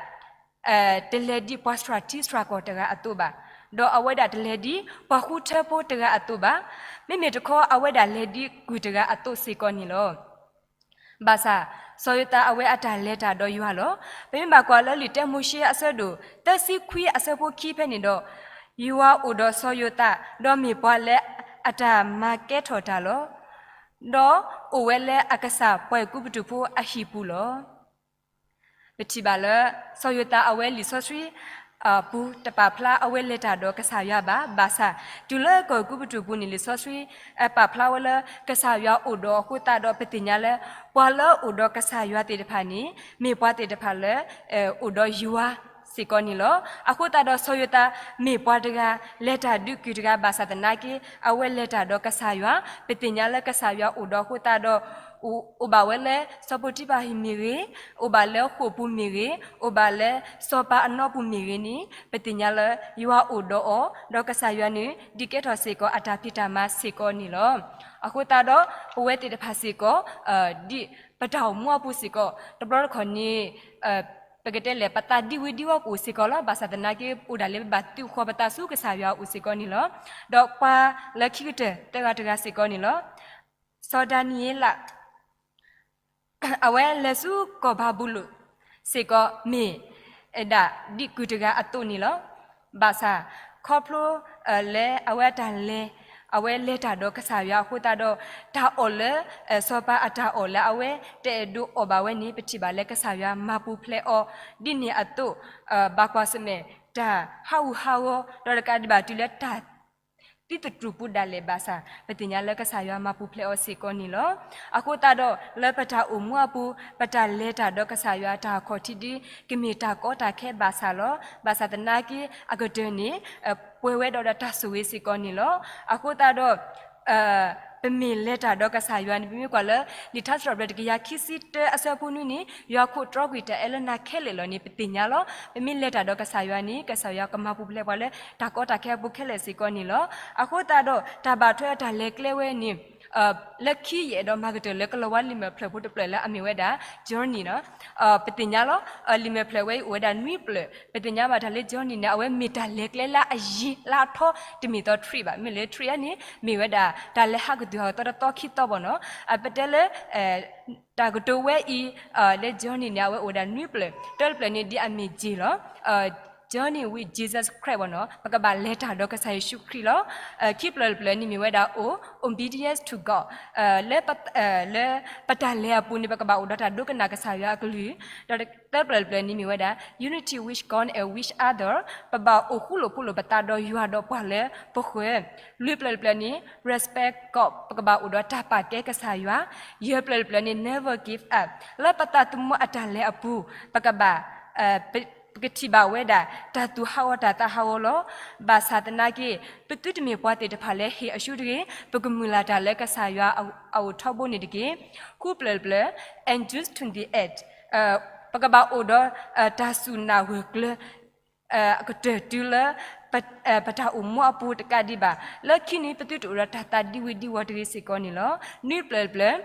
တလဲၤဒ်ပှၤစှၤထံစှၤကီၢ်တဂၤအသိးဘၣ်, ဒီးအဝဲဒၣ်တလဲၤဒ်ပှၤဃုထၢဖိတဂၤအသိးဘၣ်, မ့မ့ၢ်တခီအဝဲဒၣ်လဲၤဒ်ကုၢ်တဂၤအသိးစ့ၢ်ကီးန့ၣ်လီၤ. ဘၣ်ဆၣ် စီၤယိၤသးအဝဲအတၢ်လဲၤတၢ်ဒီးယွၤလီၤ. ပမ့ၢ်ဘၣ်ကွၢ်လၢလံာ်တၢမိၤၡ့အဆၢဒိၣ် သၢဆံခွံအဆၢဖိခံဖဲန့ၣ်ဒီး ယွၤအိၣ်ဒီးစီၤယိၤသး, ဒီးမ့ၢ်ပှၤလၢအတၢ်မၤကဲထီၣ်တၢ်လီၤ. ဒီးအိၣ်ဝဲလၢအကစၢ်ပှၤအဲၤကူပတူးဖိအဟံၣ်ပူၤလီၤ. ပထံၣ်ဘၣ်လၢ စီၤယိၤသးအဝဲလံာ်စီဆှံ ပူၤတပာ်ဖျါအဝဲလဲၤတၢ်ဒီးကစၢ်ယွၤဘၣ်, ဘၣ်ဆၣ် တုၤလၢကီၢ်အဲၤကူပတူးပူၤန့ၣ် လံာ်စီဆှံ ပာ်ဖျါဝဲလၢ ကစၢ်ယွၤအိၣ်ဒီးအဃိသတးဒီး ပသ့ၣ်ညါလၢ ပှၤလၢအိၣ်ဒီးကစၢ်ယွၤသ့ၣ်တဖၣ်န့ၣ် မ့ၢ်ပှၤသ့ၣ်တဖၣ်လၢ အိၣ်ဒီးယွၤစ့ၢ်ကီးန့ၣ်လီၤ. အဃိသတးဒီးစီၤယိၤသး မ့ၢ်ပှၤတဂၤ လဲၤတၢ်ဒုးကုၢ်တဂၤဘၣ်ဆၣ်သနာ်က့ အဝဲလဲၤတၢ်ဒီးကစၢ်ယွၤ, ပသ့ၣ်ညါလၢကစၢ်ယွၤအိၣ်ဒီးအဃိသတးဒီး အိၣ်ဘၣ်ဝဲလၢ စီၤပီတံဖၤဟံၣ်မ့ၢ်ဂ့ၤ, အိၣ်ဘၣ်လၢဃိာ်ပူၤမ့ၢ်ဂ့ၤ, အိၣ်ဘၣ်လၢစီၤပၤအနီပူၤမ့ၢ်ဂ့ၤန့ၣ် ပသ့ၣ်ညါလၢယွၤအိၣ်ဒီးအီၤ, ဒီးကစၢ်ယွၤန့ၣ် ဒုးကဲထီၣ်စ့ၢ်ကီးအတၢ်ဖံးတၢ်မၤစ့ၢ်ကီးန့ၣ်လီၤ. အဃိသတးဒီး ပဝဲသ့ၣ်တဖၣ်စ့ၢ်ကီး ဒ်ပတၢ်အိၣ်မူအပူၤစ့ၢ်ကီး တဘျီတခီၣ်န့ၣ် ပကတဲလဲၣ် ပသးဒံဝံဒံဝီကအိၣ်စ့ၢ်ကီးလီၤ. ဘၣ်ဆၣ်သနာ်က့ အိၣ်ဒၣ်လၢပဘၣ်သုးဃီၤပသးဆူကစၢ်ယွၤအအိၣ်စ့ၢ်ကီးန့ၣ်လီၤ. ဒီးပှၤလၢခံကတၢၢ်သၢဂၤတဂၤစ့ၢ်ကီးန့ၣ်လီၤ. စီၤဒၤနံးယ့လး အဝဲလဲၤဆူကီၢ်ဘၤဘူလိၣ်စ့ၢ်ကီး မ့ၢ်ဒၣ်ဒ်ကုၢ်တဂၤအသိးန့ၣ်လီၤ. ဘၣ်ဆၣ် ခီဖျိလၢအဝဲအတၢ်လဲၤ အဝဲလဲၤတၢ်ဒီးကစၢ်ယွၤအဃိသတးဒီး တၢ်အီၣ်လၢ စီၤပၤအတၢ်အီၣ်လၢအဝဲတအဲၣ်ဒိးအီၣ်ဘၣ်ဝဲန့ၣ် ပထံၣ်ဘၣ်လၢကစၢ်ယွၤမၤပူၤဖျဲးအီၤ ဒ်န့ၣ်အသိး ဘၣ်ကွၢ်ဆၢၣ်မဲာ် တၢ်ဟးဂူာ်ဟးဂီၤ ဒီးတကးဒံးဘၣ်တုၤလၢတၢ် သံသတြူာ်ပူၤဒၣ်လဲာ်ဘၣ်ဆၣ် ပသ့ၣ်ညါလၢကစၢ်ယွၤမၤပူၤဖျဲးအီၤစ့ၢ်ကီးန့ၣ်လီၤ. အဃိသတးဒီး လၢပတၢ်အိၣ်မူအပူၤ ပတၢ်လဲၤတၢ်ဒီးကစၢ်ယွၤတၢ်အခီၣ်ထံးဒ် ကမ့ၢ်တၢ်ကီတၢ်ခဲဘၣ်ဆၣ်လီၤ. ဘၣ်ဆၣ်သနာ်က့ အကတၢၢ်န့ၣ် ပှဲၤဝဲဒီးတၢ်ဆိၣ်ဂ့ၤစ့ၢ်ကီးန့ၣ်လီၤ. အဃိသတးဒီး ပမ့ၢ်လဲၤတၢ်ဒီးကစၢ်ယွၤန့ၣ် ပမ့ၢ်ကွၢ်လၢ လံာ်ထါစံးထီၣ်ပတြၢၤတကယၤခံဆံတၢအဆၢဖိနွံန့ၣ် ယွၤခိးတြီကွံာ်တၢ်အဲၣ်လၢနၤခဲလၢာ်လီၤန့ၣ် ပသ့ၣ်ညါလီၤ. ပမ့ၢ်လဲၤတၢ်ဒီးကစၢ်ယွၤန့ၣ် ကစၢ်ယွၤကမၤပူၤဖျဲးပှၤလၢတၢ်ကီတၢ်ခဲအပူၤခဲလၢာ်စ့ၢ်ကီးန့ၣ်လီၤ. အဃိသတးဒီး တၢ်ဘၣ်ထွဲအတၢ်လဲၤကျဲဝဲန့ၣ် လၢခံယအဲၣ်ဒိးမၤကတၢၢ်လၢ ကလီၤဝါလံာ်မဲာ်ဖျၢၣ်ဖိတဖျၢၣ်လၢအမ့ၢ်ဝဲဒၣ် journey န့ၣ် ပသ့ၣ်ညါလီၤ. လံာ်မဲာ်ဖျၢၣ်ဝဲအံၤအိၣ်ဝဲဒၣ်နွံဖျၢၣ် ပသ့ၣ်ညါဘၣ်တၢ်လၢ journey န့ၣ် အဝဲမ့ၢ်တၢ်လဲၤကျဲလၢအယံၤလၢအထီ တမ့ၢ်သီ trip ဘၣ်. မ့ၢ်လၢ trip န့ၣ် မ့ၢ်ဝဲဒၣ်တၢ်လဲၤဟးကတုၤဟးကသီတသီခံသီဘၣ်နီၤ. ပတဲလၢ တၢ်ကတိၤဝဲအံၤ လၢ journey န့ၣ် အဝဲအိၣ်ဝဲဒၣ်နွံဖျၢၣ် တၢတဖျၢၣ်န့ၣ် ဒ်အမ့ၢ် J လီၤ. Journey with Jesus Christ ဘၣ်နီၤ ပကဘၣ်လဲၤတၢ်ဒီးကစၢ်ယ့ၣ်ၡူးခရံာ်လီၤ. ခံဖျၢၣ်တဖျၢၣ်န့ၣ်မ့ၢ်ဝဲဒၣ် O obedience to God လၢ လၢပတၢ်လဲၤအပူၤန့ၣ် ပကဘၣ်အိၣ်ဒီးတၢ်ဒိကနၣ်ကစၢ်ယွၤအကလုၢ်, ဒီးသၢဖျၢၣ်တဖျၢၣ်န့ၣ်မ့ၢ်ဝဲဒၣ် unity with God and with other ပဘၣ်အိၣ်ဃူလိာ်ဖိးလိာ်ပသးဒီးယွၤဒီးပှၤလၢပဃၢၤ, လွံၢ်ဖျၢၣ်တဖျၢၣ်န့ၣ် respect God ပကဘၣ်အိၣ်ဒီးတၢ်ပာ်ကဲကစၢ်ယွၤ, ယဲၢ်ဖျၢၣ်တဖျၢၣ်န့ၣ် never give up လၢပသးသမူအတၢ်လဲၤအပူၤ ပကဘၣ် ပကထံၣ်ဘၣ်ဝဲဒၣ် တၢ်သူၣ်ဟးဂီၤတၢ်သးဟးဂီၤလီၤ. ဘၣ်ဆၣ်သနာ်က့ ပသုတမ့ၢ်ပှၤသ့ၣ်တဖၣ်လၢဟ့ၣ်အရှုံးတဂ့ၤ, ပကမုၢ်လၢ်တၢ်လၢကစၢ်ယွၤအအိၣ်ထီဘိန့ၣ်တက့ၢ်. ဃုဖျၢၣ်တဖျၢၣ် endure to the end ပကဘၣ်အိၣ်ဒီး တၢ်စူၢ်နာ်ဂၢၢ်ကျၢၤ အကတၢၢ်တုၤလၢ ပတၢ်အိၣ်မူအပူၤတကးဒံးဘၣ်. လၢခံန့ၣ် ပသုတအိၣ်ဒီးတၢ်သးဒံဝံၤဒံဝီၤတဂ့ၤစ့ၢ်ကီးန့ၣ်လီၤ. နွံဖျၢၣ်တဖျၢၣ်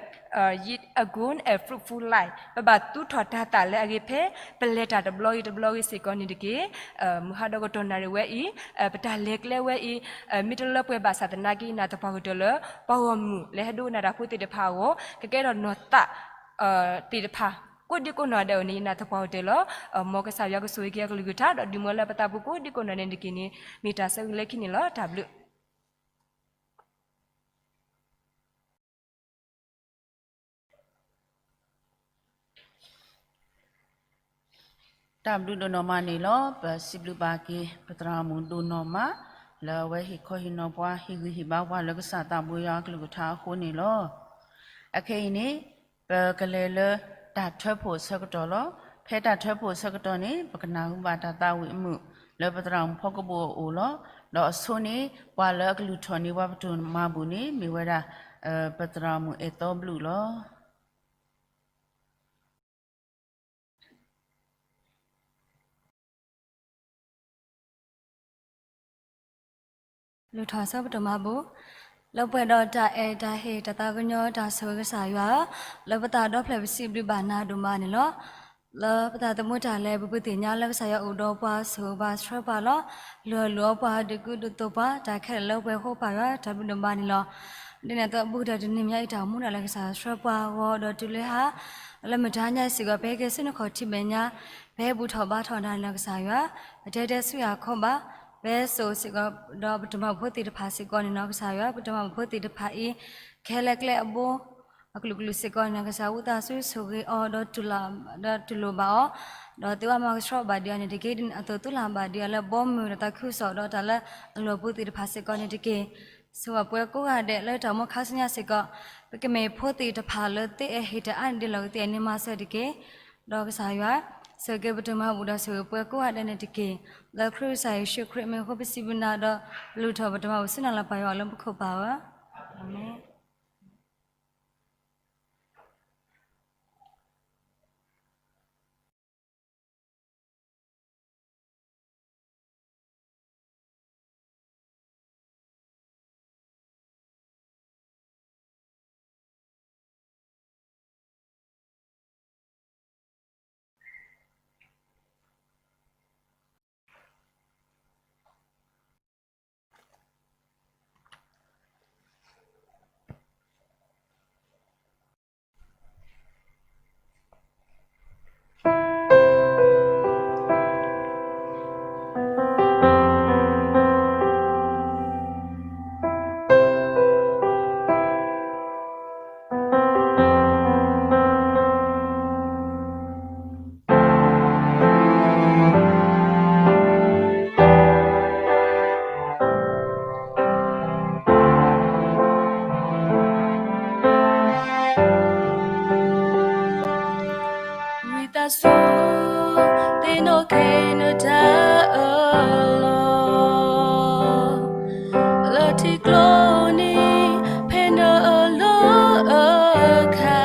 yield a good and fruitful life ပဘၣ်သူၣ်ထီၣ်တၤသၣ်လၢအဂ့ၤဖဲ ပလဲၤတၢ်တဘျီဂ့ၤတဘျီဂ့ၤစ့ၢ်ကီးန့ၣ်တက့ၢ်. မုၢ်ဟါဒီးကတီၢ်နၣ်ရံၣ်ဝဲအံၤ ပတၢ်လဲၤကျဲဝဲအံၤ မ့ၢ်တလၢပှဲၤဘၣ်ဆၣ်သနာ်က့ ယနာ်သပှၢ်ကတၢၢ်လၢ ပှၤဂီၢ်မုၢ်လၢဟဲဒိကနၣ်တၢ်ဖိသ့ၣ်တဖၣ်အဂီၢ် ကကဲထီၣ်နီၢ်သး သ့ၣ်တဖၣ် ကိးဒံကိးနီၢ်ဒဲးအံၤန့ၣ် ယနာ်သပှၢ်ကတၢၢ်လီၤ. မ်ကစၢ်ယွၤကဆိၣ်ဂ့ၤက့ၤအကလုၢ်ကထါ ဒီးဒုးမၢလၢပသးပူၤကိးဒံကိးနီၢ်ဒဲးန့ၣ်တက့ၢ်န့ၣ် မ့ၢ်တၢ်ဆၢဂ့ၤလၢခံန့ၣ်လီၤ. တၢ်ဘျုး တၢ်ဘျုးဒိၣ်နီၢ်မးန့ၣ်လီၤ. ပစံးဘျုးဘၣ်က့ၤ ပသရၣ်မုၣ်ဒိၣ်နီၢ်မး လၢအဝဲဟ့ၣ်ခီဟ့ၣ်နီၤပှၤ ဟ့ၣ်ဂံၢ်ဟ့ၣ်ဘါပှၤလၢကစၢ်သးဘိယွၤအကလုၢ်ကထါအဃိန့ၣ်လီၤ. အခဲအံၤန့ၣ် ပကလဲၤလၢ တၢ်ထၢဖှိၣ်အဆၢကတီၢ်လီၤ. ဖဲတၢ်ထၢဖှိၣ်အဆၢကတီၢ်န့ၣ် ပကနၢ်ဟူဘၣ်တၢ်သးဝံၣ်အမုာ် လၢပသရၣ်မုၣ်ဖီကဘိၣ်အအိၣ်လီၤ. ဒီးအဆိန့ၣ် ပှၤလၢအကလုၢ်ထီၣ်န့ၢ်ပှၤပတၢ်မၤဘူၣ်န့ၣ် မ့ၢ်ဝဲဒၣ် ပသရၣ်မုၣ်အဲၣ်သီဘျုးလီၤ. လုၢ်ထီၣ်ဆၢပတၢ်မၤဘူၣ်, လၢပှဲၤဒီးတၢ်အဲၣ်တၢ်ဟ့ၣ်တၢ်သးကညီၤတၢ်ဆိၣ်ဂ့ၤကစၢ်ယွၤ, လၢပသးဒီဖျၢၣ်ပစံးဘျုးဘၣ်နၤဒိၣ်မးန့ၣ်လီၤ. လၢပသးသမူတၢ်လဲၤ ပပူၤသ့ၣ်ညါလၢကစၢ်ယွၤအိၣ်ဒီးပှၤဆိၣ်ဂ့ၤပှၤဆှၢပှၤလီၤ. လုၢ်အီၣ်လုၢ်အီပှၤဒုးကုဒုးသိးပှၤ တၢ်ခဲလၢာ်လၢပှဲၤဃိပာ်ယွၤ တၢ်ဘျုးဒိၣ်မးန့ၣ်လီၤ. ဒ်န့ၣ်အသိး ဘူးကတၢၢ်တနံၤညါအံၤတၢ်အိၣ်မူဒၣ်လဲာ်ကစၢ်ယွၤဆှၢပှၤဂီၤဒီးတုၤလၢဟါ လၢမုၢ်တဟါညါစ့ၢ်ကီး ပဟဲက့ၤဆူနခီၣ်ထံးမဲာ်ညါ ပဟဲဘူၣ်ထီၣ်ဘါထီၣ်နၤလၢကစၢ်ယွၤ, ပတဲတဲဆူယၤခီဘၣ်, ပဟဲစိာ်စ့ၢ်ကီး ဒီးပတၢ်မၤဖိသ့ၣ်တဖၣ်စ့ၢ်ကီးန့ၣ်နီၤ ကစၢ်ယွၤ, ပတၢ်မၤဖိသ့ၣ်တဖၣ်အံၤ ခဲလၢာ်ကျဲအဘိ အကလုာ်ကလုာ်စ့ၢ်ကီးန့ၣ်နီၤ ကစၢ် ဝံသးစူၤဆိၣ်ဂ့ၤအီၤ ဒီးတူၢ်လိာ်ဘၣ်အီၤ, ဒီးသုဘၣ်မၤကဆှီဘၣ်ဒံးအီၤန့ၣ်တက့ၢ်. ဒ်န့ၣ်အသိး သုလၢ်ဘၣ်ဒံးအီၤလၢဘီမုၢ်ဒီးသးခုကစီၣ်ဒီးတၢ်လၢအလီၢ်ပူၤသ့ၣ်တဖၣ်စ့ၢ်ကီးန့ၣ်တက့ၢ်. ဆိၣ်ဂ့ၤပှၤကိးဂၤဒဲးလၢတၢ်အိၣ်မူခါဆူညါစ့ၢ်ကီး, ပကမ့ၢ်ဖိသ့ၣ်တဖၣ်လၢသုအဲၣ်ဟ့ၣ်တၢ်အါန့ၢ်ဒ်လဲၣ်ဂ့ၤ သုအဲၣ်န့ၢ်မၤစၢၤတက့ၢ်. ဒီးကစၢ်ယွၤ ဆိၣ်ဂ့ၤပတၢ်မၤဘူၣ်ဒီးဆိၣ်ဂ့ၤပှၤကိးဂၤဒဲးန့ၣ်တက့ၢ်. လၢခရံာ်ကစၢ်ယ့ၣ်ၡူးခရံာ်မ့ၢ်အဃိ ပစံးဘျုးနၤဒီး ပလုၢ်ထီၣ်ပတၢ်မၤဘူၣ်ဆူနၤလၢပၢ်ယွၤလၢမူခိၣ်ပၢ်ဧၢ, အၤမ့ၣ်. ဝံသးစူၤ သ့ၣ်နီၣ်က့ၤနတၢ်အၢၣ်လီၤ လၢထံကျိနံၤ ဖဲနအၢၣ်လီၤအခါ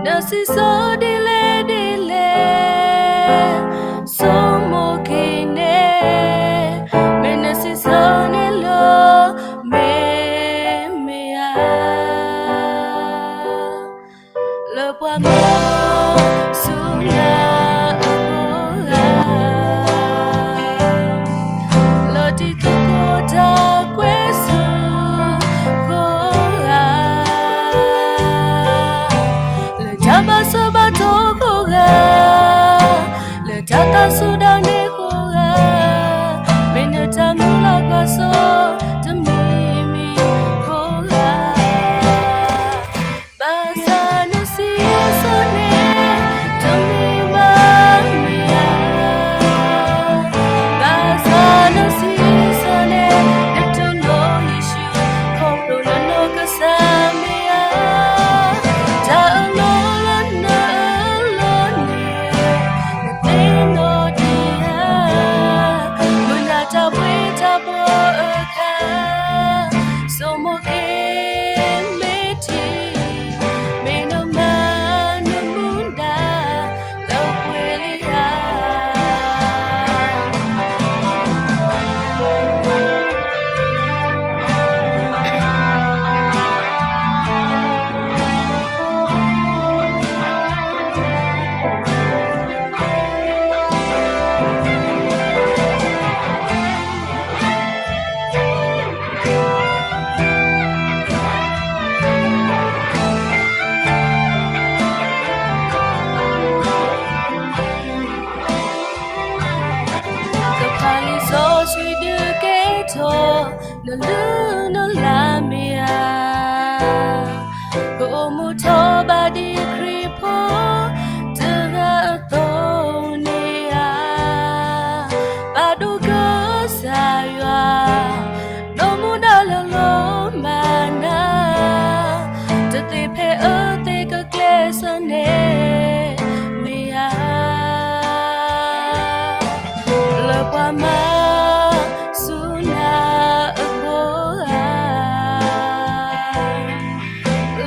နစံးဆၢဒ်လဲၣ်ဒ်လဲၣ် ဆိကမိၣ်က့ၤန့ၣ် မ့ၢ်နစံးဆၢန့ၣ်လီၤ မ့ၢ်မ့ၢ်ဧါ လၢပှၤမၤဆူညါအဂီၢ်ဧါ လၢတံၤသကိးတၢ်ကွဲဆူအဂီၢ်ဧါ လၢတၢ်ဘၣ်စၢၤဘၣ်တီၤအဂီၢ်ဧါ လၢတၢ်သးစူၤဒၣ်နဲအဂီၢ်ဧါ မ့ၢ်နတၢ်မုၢ်လၢ်ကွၢ်စိ တမံၤမံၤအဂီၢ်ဧါ ဘၣ်ဆၣ်နစံးဆၢန့ၣ် တမ့ၢ်ဘၣ်မ့ၢ်ဧါ ဘၣ်ဆၣ်နစံးဆၢန့ၣ် နတူၢ်လိာ်ယ့ၣ်ၡူး ခီဖျိလၢနကစၢ်မ့ၢ်ဧါ တၢ်အၢၣ်လီၤလၢနအၢၣ်လီၤန့ၣ် နသ့ၣ်နီၣ်ဒံးဧါ မုၢ်နၤတၢ်ပှဲၤတၢ်ဘီအခါ ဆိကမိၣ်က့ၤမ့ၢ်ထံ မ့ၢ်နမၤနမူဒါ လၢပှဲၤလံဧါ ကဖးလံာ်စီဆှံဒုးကဲထီၣ် နလုၢ်နလၢ်မ့ၢ်ဧါ ကအိၣ်မူထီၣ်ဘၣ်ဒ်ခရံာ်ဖိတဂၤအသိးန့ၣ်ဧါ ပာ်ဒိၣ်ကစၢ်ယွၤ ဒိးမူဒါလၢလီၤမၤနၤ တသ့ဖဲအသ့ကက စၢၤန့ၣ်မ့ၢ်ဧါ, လၢပှၤမၤဆူၣ်နၤအဃိဧါ,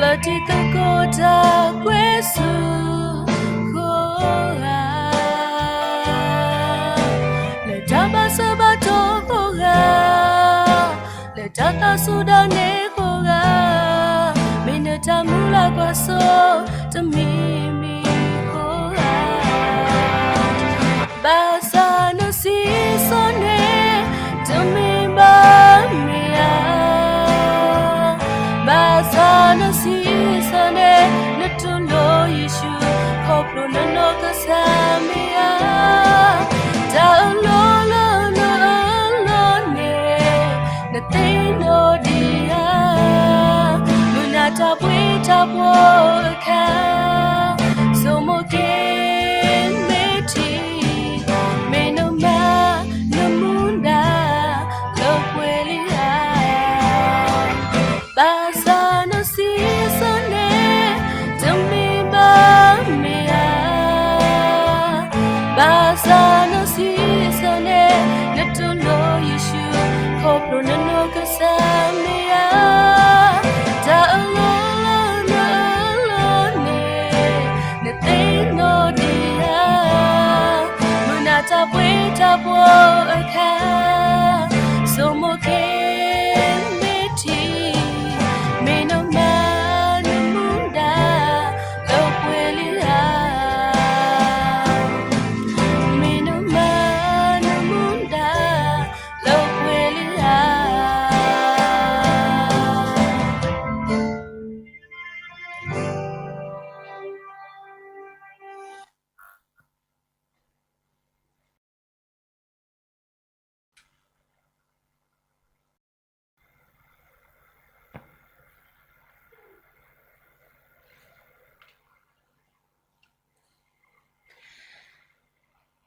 လၢတံၤသကိးတၢ်ကွဲဆူဃိဧါ, လၢတၢ်ဘၣ်စၢၤဘၣ်တီၢ်ဃိဧါ, လၢတၢ်သးစူၤဒၣ်န့ၣ်ဃိဧါ, မ့ၢ်နတၢ်မုၢ်လၢ်ကွၢ်စိတမံၤမံၤဃိဧါ, ဘၣ်ဆၣ်နစံးဆၢန့ၣ် တမ့ၢ်ဘၣ်မ့ၢ်ဧါ, ဘၣ်ဆၣ်နစံးဆၢန့ၣ် နတူၢ်လိာ်ယ့ၣ်ၡူး ခီဖျိနနီၢ်ကစၢ်မ့ၢ်ဧါ, တၢ်အၢၣ်လီၤလၢနအၢၣ်လီၤန့ၣ် နသ့ၣ်နီၣ်ဒံးဧါ, မုၢ်နၤတၢ်ပှ့ၤတၢ်ဘှီအခါ, ဆိမိၣ်က့ၤမ့ၢ်ထံ မ့ၢ်နမၤနမူဒါ လၢပှဲၤလံဧါ, ဘၣ်ဆၣ်နစံးဆၢန့ၣ် တမ့ၢ်ဘၣ်မ့ၢ်ဧါ, ဘၣ်ဆၣ်နစံးဆၢန့ၣ် နတူၢ်လိာ်ယ့ၣ်ၡူး ခီဖျိနနီၢ်ကစၢ်မ့ၢ်ဧါ, တၢ်အၢၣ်လီၤလၢနအၢၣ်လီၤန့ၣ် နသ့ၣ်နီၣ်ဒံးဧါ, မုၢ်နၤတၢ်ပှ့ၤတၢ်ဘှီအခါ, ဆိမိၣ်က့ၤမ့ၢ်ထံ မ့ၢ်နမၤနမူဒါ လၢပှဲၤလံဧါ, မ့ၢ်နမၤနမူဒါ လၢပှဲၤလံဧါ.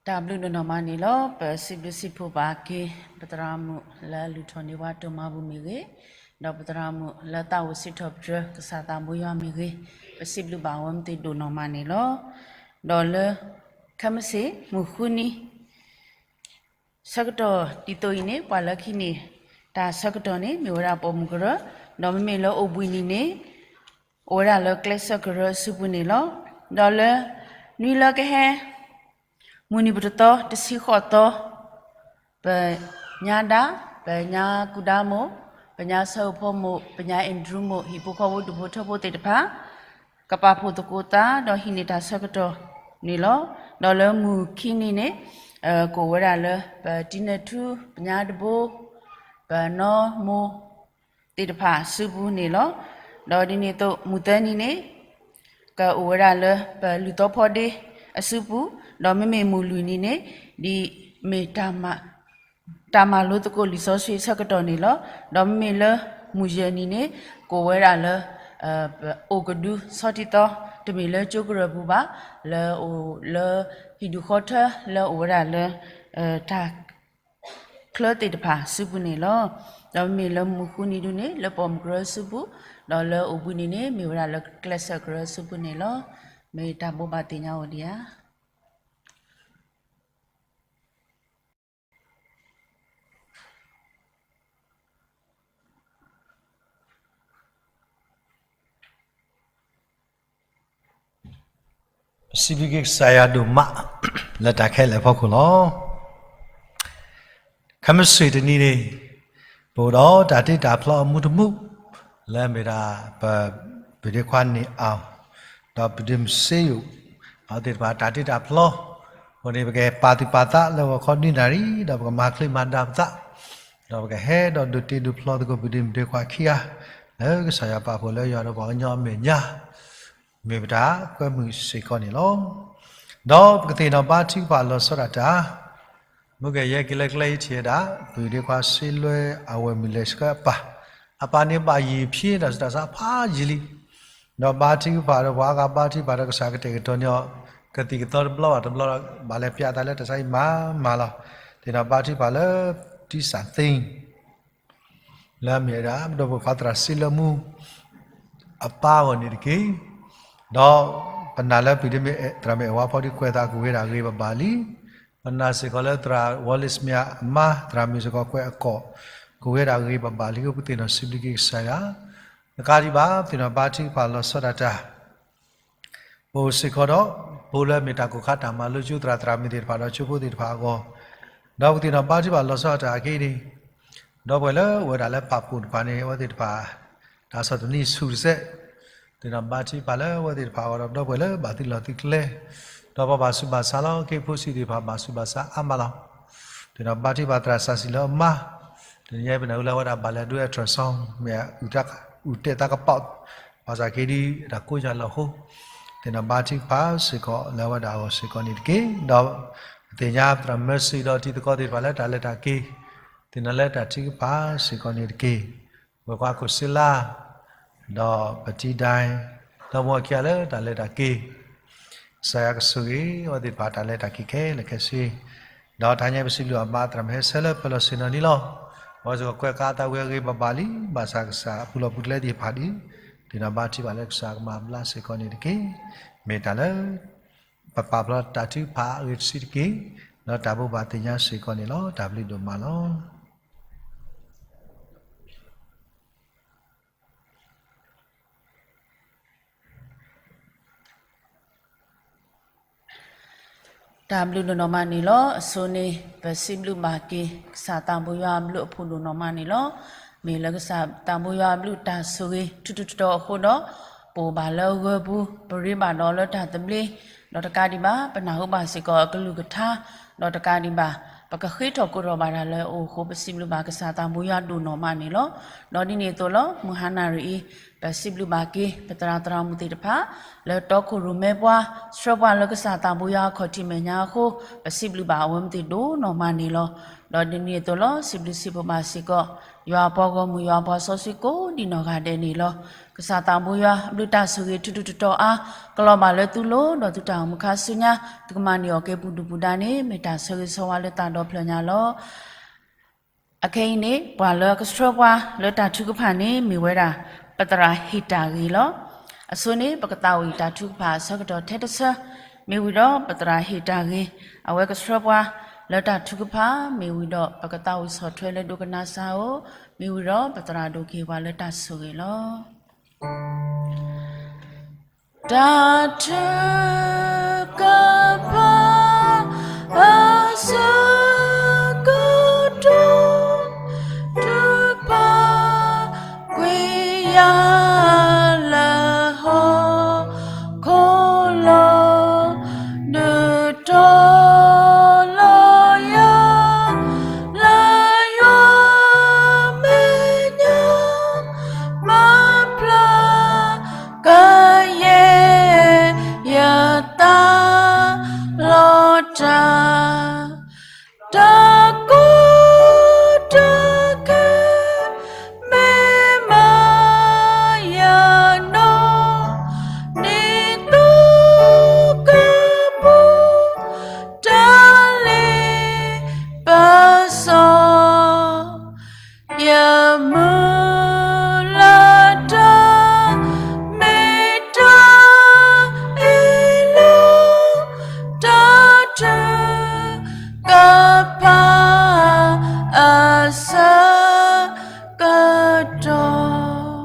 တၢ်ဘျုးဒိၣ်နီၢ်မးန့ၣ်လီၤ. ပစံးဘျုးစံးဖှိၣ်ဘၣ်က့ၤ ပသရၣ်မုၣ်လၢအလုၢ်ထီၣ်န့ၢ်ပှၤတိၢ်မၤဘူၣ်မ့ၢ်ဂ့ၤ, ဒီးပသရၣ်မုၣ်လၢသးအိၣ်စံးထီၣ်ပတြၢၤကစၢ်သးဘိယွၤမ့ၢ်ဂ့ၤ, ပစံးဘျုးဘၣ်ဝဲမ့ၢ်သ့ၣ်ဒိၣ်နီၢ်မးန့ၣ်လီၤ. ဒီးလၢ ခဲမုၢ်ဆ့ၣ်မုၢ်ဃုနံၤ ဆၢကတီၢ်ဒ်သိးအံၤန့ၣ် ပှၤလၢခံန့ၣ် တၢ်ဆၢကတီၢ်န့ၣ် မ့ၢ်ဝဲဒၣ်ပိာ်မုၣ်ကရၢ, ဒီးမ့မ့ၢ်လၢအိၣ်ဘှံးနံၤန့ၣ် အိၣ်ဝဲဒၣ်လၢကျဲးစၢးကရၢအစုပူၤန့ၣ်လီၤ. ဒီးလၢ နွံလၢကဟဲ မုၢ်နံၤပတသီ တဆံဃိးသီ ပညါဒါ, ပညါကူဒါမိၢ်, ပညါဆၢဂ့ၤဖိမိၢ်, ပညါအ့ၣ်ဒြူမိၢ်, ဟံၣ်ဖိဃီဖိဒူၣ်ဖိထၢဖိသ့ၣ်တဖၣ် ကပာ်ဖှိၣ်သကိးသး ဒီးဟံးန့ၢ်တၢ်ဆၢကတီၢ်န့ၣ်လီၤ. ဒီးလၢမုၢ်ခံနံၤန့ၣ် ကအိၣ်ဝဲဒၣ်လၢ ပတံနၢၣ်ထူ, ပညါတဘိ, ပနီၢ်မိၢ် သ့ၣ်တဖၣ်အစုပူၤန့ၣ်လီၤ. ဒီးဒ်န့ၣ်အသိး မုၢ်သၢနံၤန့ၣ် ကအိၣ်ဝဲဒၣ်လၢပလုၢ်သီဖီဒ့အစုပူၤ, ဒီးမ့မ့ၢ်မုၢ်လွံၢ်နံၤန့ၣ် ဒ်မ့ၢ် တၢ်မၤလိသကိးလံာ်စီဆှံအဆၢကတီၢ်န့ၣ်လီၤ. ဒီးမ့မ့ၢ်လၢမုၢ်ယဲၢ်နံၤန့ၣ် ကအိၣ်ဝဲဒၣ်လၢ ပအိၣ်ကဒုဆီထံသီ, တမ့ၢ်လၢကၠိကရၢၢ်ပူၤဘၣ်, လၢအိၣ်လၢဟံၣ်ဒူၣ်ဃီထၢလၢအိၣ်ဝဲဒၣ်လၢ တၢ် ချၢသ့ၣ်တဖၣ်စုပူၤန့ၣ်လီၤ. ဒီးမ့မ့ၢ်လၢမုၢ်ဃုနံၤဒုန့ၣ် လၢပိာ်မုၣ်ကရၢစုပူၤ, ဒီးလၢအိၣ်ဘှံးနံၤန့ၣ် မ့ၢ်ဝဲဒၣ်လၢကျဲးစၢးကရၢစုပူၤန့ၣ်လီၤ. မ့ၢ်တၢ်ဘိးဘၣ်သ့ၣ်ညါအိၣ်ဒံးဧါ. ပစံးဘျုးက့ၤကစၢ်ယွၤဒိၣ်မး လၢတၢ်ခဲလၢာ်အဖီခိၣ်လီၤ. ခဲမုၢ်ဆ့ၣ်တနံၤန့ၣ် ပအိၣ်ဒီးတၢ်တ့တၢ်ဖျီအမူတမူး လၢမ့ၢ်ဒၣ် ပဒ့ခွါန့ၢ်အီၤ ဒီးပဒ့မုၢ်စ့ယိၣ် အဝဲသ့ၣ်တဖၣ်တၢ်တ့တၢ်ဖျီ, အဃိန့ၣ် ပကပာ်သူၣ်ပာ်သးလၢဂီၤခီဒ်နၣ်ရံၣ် ဒီးပကမၤချ့မၤဒၣ်ပသး, ဒီးပကဟဲဒီးဒုးတ့ဒုးဖျီသကိးပဒ့မုၢ်ဒ့ခွါခံဂၤ လၢကစၢ်ယွၤပာ်ဖှိၣ်လၢယွၤဒီးပှၤကညီအမဲာ်ညါ မ့ၢ်ပတၢ်ကွဲမုာ်စ့ၢ်ကီးန့ၣ်လီၤ. ဒီးပကသ့ၣ်နီၣ်ဘါထုကဖၣ်လီၤဆီဒၣ်တၢ်, မုၢ်ကယဲၢ်က့ၤလၢကျဲအံၤထံၣ်ဝဲဒၣ် ပဒ့ခွါစ့လွဲအဝဲၢ်မုၢ်လဲၤဆှၢအပၢ်, အပၢ်န့ၣ်ဘၣ်ယံာ်ဖျ့ဒီးတၢ်စးဖးယံာ်လံ, ဒီးဘါထုကဖၣ်ဒီးပှၤအါဂၤဘါထုကဖၣ်ဒီးကစၢ်ကတဲာ်ကတီၤန့ၢ်အီၤ ကသံၣ်ကသီတဘျီဘၣ်တဘျီဒီး ဘၣ်လဲၤပျးသးလၢတၢ်ဆါဟံၣ်မးမးလီၤ. သ့ၣ်နီၣ်ဘါထုကဖၣ်လၢ တံၢ်စၣ်သ့ လၢအမ့ၢ်ဝဲဒၣ် ပဒီပုၢ်ဝဲၢ်ခွါသရၣ်စ့လၢမူ အပၢ်အဂီၢ်န့ၣ်တက့ၢ်. ဒီး ပနာ်လၢပှၤဒ်မ့ၢ်သရၣ်မုၣ်အဲၣ်ဝါဖီဒ်ကွဲးသးကဝဲဒၣ်ဂ့ၤဘၣ်ဘၣ်လံ. ပနာ်စ့ၢ်ကီးလၢသရၣ် Wallace Smith အမါ သရၣ်မုၣ်စ့ၢ်ကီးကွဲးအကိာ် ကဝဲဒၣ်ဂ့ၤဘၣ်ဘၣ်လံ. ပသ့ၣ်နီၣ်စံးဘျုးက့ၤကစၢ်ယွၤ တကးဒံးဘၣ် ပသ့ၣ်နီၣ်ဘါထုကဖၣ်လီၤဆီဒၣ်တၢ် ပအိၣ်စ့ၢ်ကီးဒီး ဖိလၢမ့ၢ်တၢ်ကိၢ်ခါတၢ်မၤလိကၠိသရၣ်သရၣ်မုၣ်သ့ၣ်တဖၣ်ဒီးကၠိဖိသ့ၣ်တဖၣ်အဂီၢ်, ဒီးပသ့ၣ်နီၣ်ဘါထုကဖၣ်လီၤဆီဒၣ်တၢ်အဂ့ၢ်န့ၣ်, ဒီပုၢ်ဝဲၢ်လၢအိၣ်ဝဲဒၣ်လၢပာ်ဖှိၣ်တဖၣ်န့ၣ် အဝဲသ့ၣ်တဖၣ် တၢ်ဆီၣ်သနံးဆူၣ်တစဲး, သ့ၣ်နီၣ်ဘါထုကဖၣ်လၢအဝဲသ့ၣ်တဖၣ်အဂီၢ်ဒီး ဒီပုၢ်ဝဲၢ်လၢဘၣ်သုးလီၢ်သုးကျဲ, ဒီးပှၤဘၣ်ဆူးဘၣ်ဆါလီၤ က့ဖိဆံးသ့ၣ်တဖၣ်ဘၣ်ဆူးဘၣ်ဆါအါမးလီၤ. သ့ၣ်နီၣ်ဘါထုကဖၣ်သရၣ်စၢ်စံလၢအမါ, တနံၤအံၤပနၢ်ဟူလၢအဝဲဒၣ်ဘၣ်လဲၤဒိ ultrasound မ့ၢ်အုၣ်တဲာ်သးကပီၤ, ဘၣ်ဆၣ်က့ဒ်တၢ်ကိးညါလီၤအဃိ, သ့ၣ်နီၣ်ဘါထုကဖၣ်စ့ၢ်ကီးလၢအဝဲဒၣ်အဂီၢ်စ့ၢ်ကီးန့ၣ်တက့ၢ်. ဒီးပသ့ၣ်ညါသရၣ် Mercy ဒီးတံၤသကိးသ့ၣ်တဖၣ်လၢတၢ်လဲၤတၢ်က့ၤ, သ့ၣ်နီၣ်လၢတၢ်ထုကဖၣ်စ့ၢ်ကီးန့ၣ်တက့ၢ်. ဝဲၤကွၢ်ခိၣ်စ့လါ ဒီးပတံၤဒဲ ဒီးမိၢ်ခံဂၤလၢတၢ်လဲၤတၢ်က့ၤ, ကစၢ်ယွၤကဆိၣ်ဂ့ၤအဝဲသ့ၣ်တဖၣ်တၢ်လဲၤတၢ်က့ၤခဲလၢာ်ခဲဆ့, ဒီးတဟါညါပစံးဘျုးအမါသရၣ်မုၣ်ဟဲဆၢလၢပၢၤလီၢ်ဆ့ၣ်နီၤန့ၣ်လီၤ. အဝဲစ့ၢ်ကီးကွဲးဃာ်အသးဝံၤအဂ့ၤဘၣ်ဘၣ်လံ, ဘၣ်ဆၣ်ကစၢ်အပူၤလီၢ်ပူၤကျဲသ့ၣ်တဖၣ်ဒီး, သ့ၣ်နီၣ်ဘါထုကဖၣ်လၢကစၢ်ကမၤဘျါစ့ၢ်ကီးန့ၣ်တက့ၢ်. မ့ၢ်တၢ်လၢ ပပာ်ဖျါတၢ်ထုကဖၣ်အဂ့ၢ်တဆံးတက့ၢ်, ဒီးတၢ်ဘိးဘၣ်သ့ၣ်ညါစ့ၢ်ကီးန့ၣ်လီၤ. တၢ်ဘျုးဒိၣ်မးလီၤ. တၢ်ဘျုးဒိၣ်နီၢ်မးန့ၣ်လီၤ. အဆိန့ၣ် ပစံးဘျုးဘၣ်က့ၤ ကစၢ်သးဘိယွၤအဘျုးအဖှိၣ်ဒိၣ်နီၢ်မးန့ၣ်လီၤ. မ့ၢ်လၢကစၢ်သးဘိယွၤအဘျုးတၢ်ဆိၣ်ဂ့ၤ ထူးထူးတီၤတီၤအဃိဒီး, ပအိၣ်ဘၣ်လၢဂၢၢ်ပူၤ ပရ့ဘၣ်ဒီးလၢတၢ်သဘျ့, ဒီးတကးဒံးဘၣ် ပနၢ်ဟူဘၣ်စ့ၢ်ကီးအကလုၢ်ကထါ, ဒီးတကးဒံးဘၣ် ပကဃ့ထီၣ်ကိးထီၣ်ဘၣ်တၢ်လၢအအိၣ်အဃိ ပစံးဘျုးဘၣ်ကစၢ်သးဘိယွၤဒိၣ်နီၢ်မးန့ၣ်လီၤ. ဒီးဒ်န့ၣ်အသိးလီၤ မုၢ်ဟါနၣ်ရံၣ်အံၤ ပစံးဘျုးဘၣ်က့ၤ ပသရၣ်သရၣ်မုၣ်သ့ၣ်တဖၣ် လၢတီခိၣ်ရိၣ်မဲပှၤ ဆှၢပှၤလၢကစၢ်သးဘိယွၤအခီၣ်ထံးမဲာ်ညါအဃိ, ပစံးဘျုးဘၣ်အဝဲမ့ၢ်သ့ၣ်ဒိၣ်နီၢ်မးန့ၣ်လီၤ. ဒီးဒ်န့ၣ်အသိးလီၤ စံးဘျုးစံးဖှိၣ်ဘၣ်စ့ၢ်ကီး ယွၤအပှၤဂီၢ်မုၢ် ယွၤအပှၤစီဆှံကိးဒံနီၢ်ဂၤဒဲးန့ၣ်လီၤ. ကစၢ်သးဘိယွၤအဘျုးတၢ်ဆိၣ်ဂ့ၤထူးထူးတီၤတီၤအါ ကလီၤဘၣ်လၢသုလိၤ ဒီးသုတၢ်အိၣ်မူခါဆူညါ, သုကမၤန့ၢ်အီၣ်က့ၤပူၤဒုၣ်ပူၤဒါန့ၣ် မ့ၢ်တၢ်ဆၢဂ့ၤဆၢဝါလၢသးဒီဖျၢၣ်ညါလီၤ. အခဲအံၤန့ၣ် ပှၤလၢကဆှၢပှၤလၢတၢ်ထုကဖၣ်န့ၣ် မ့ၢ်ဝဲဒၣ် ပသရၣ်ဟ့ၣ်တၢ်ဂ့ၤလီၤ. အဆိန့ၣ် ပကသးဝံၣ်တၢ်ထုကဖၣ်အဆၢကတီၢ်ထဲတဆၢ, မ့ၢ်ဝံၤဒီးပသရၣ်ဟ့ၣ်တၢ်ဂ့ၤ အဝဲကဆှၢပှၤလၢတၢ်ထုကဖၣ်, မ့ၢ်ဝံၤဒီးပကသးဝံၣ်ဆီၣ်ထွဲလၢဒိကနၣ်စၢ်ဧိၤ, မ့ၢ်ဝံၤဒီးပသရၣ်ဒိၣ်က့ၤပှၤလၢတၢ်ဆိၣ်ဂ့ၤလီၤ. တၢ်ထုကဖၣ် အဆၢကတီၢ် ထုကဖၣ်ကွံာ်ယၤလၢ ဟီၣ်ခိၣ်လီၤ, နုာ်တီၤလီၤယၤ လၢယွၤမဲာ်ညါ မၤဖျါကယဲၢ်ယသးလီၤတၢ် တၢ်ကီတၢ်ခဲ မ့ၢ်မၤယၤနီၢ် ဒ်သိးကပူၤ တၢ်လ့ပစီ ယမုၢ်လၢ်တၢ် မ့ၢ်တၢ်အ့ၣ်လိာ် တၢ်ထုကဖၣ်အဆၢကတီၢ်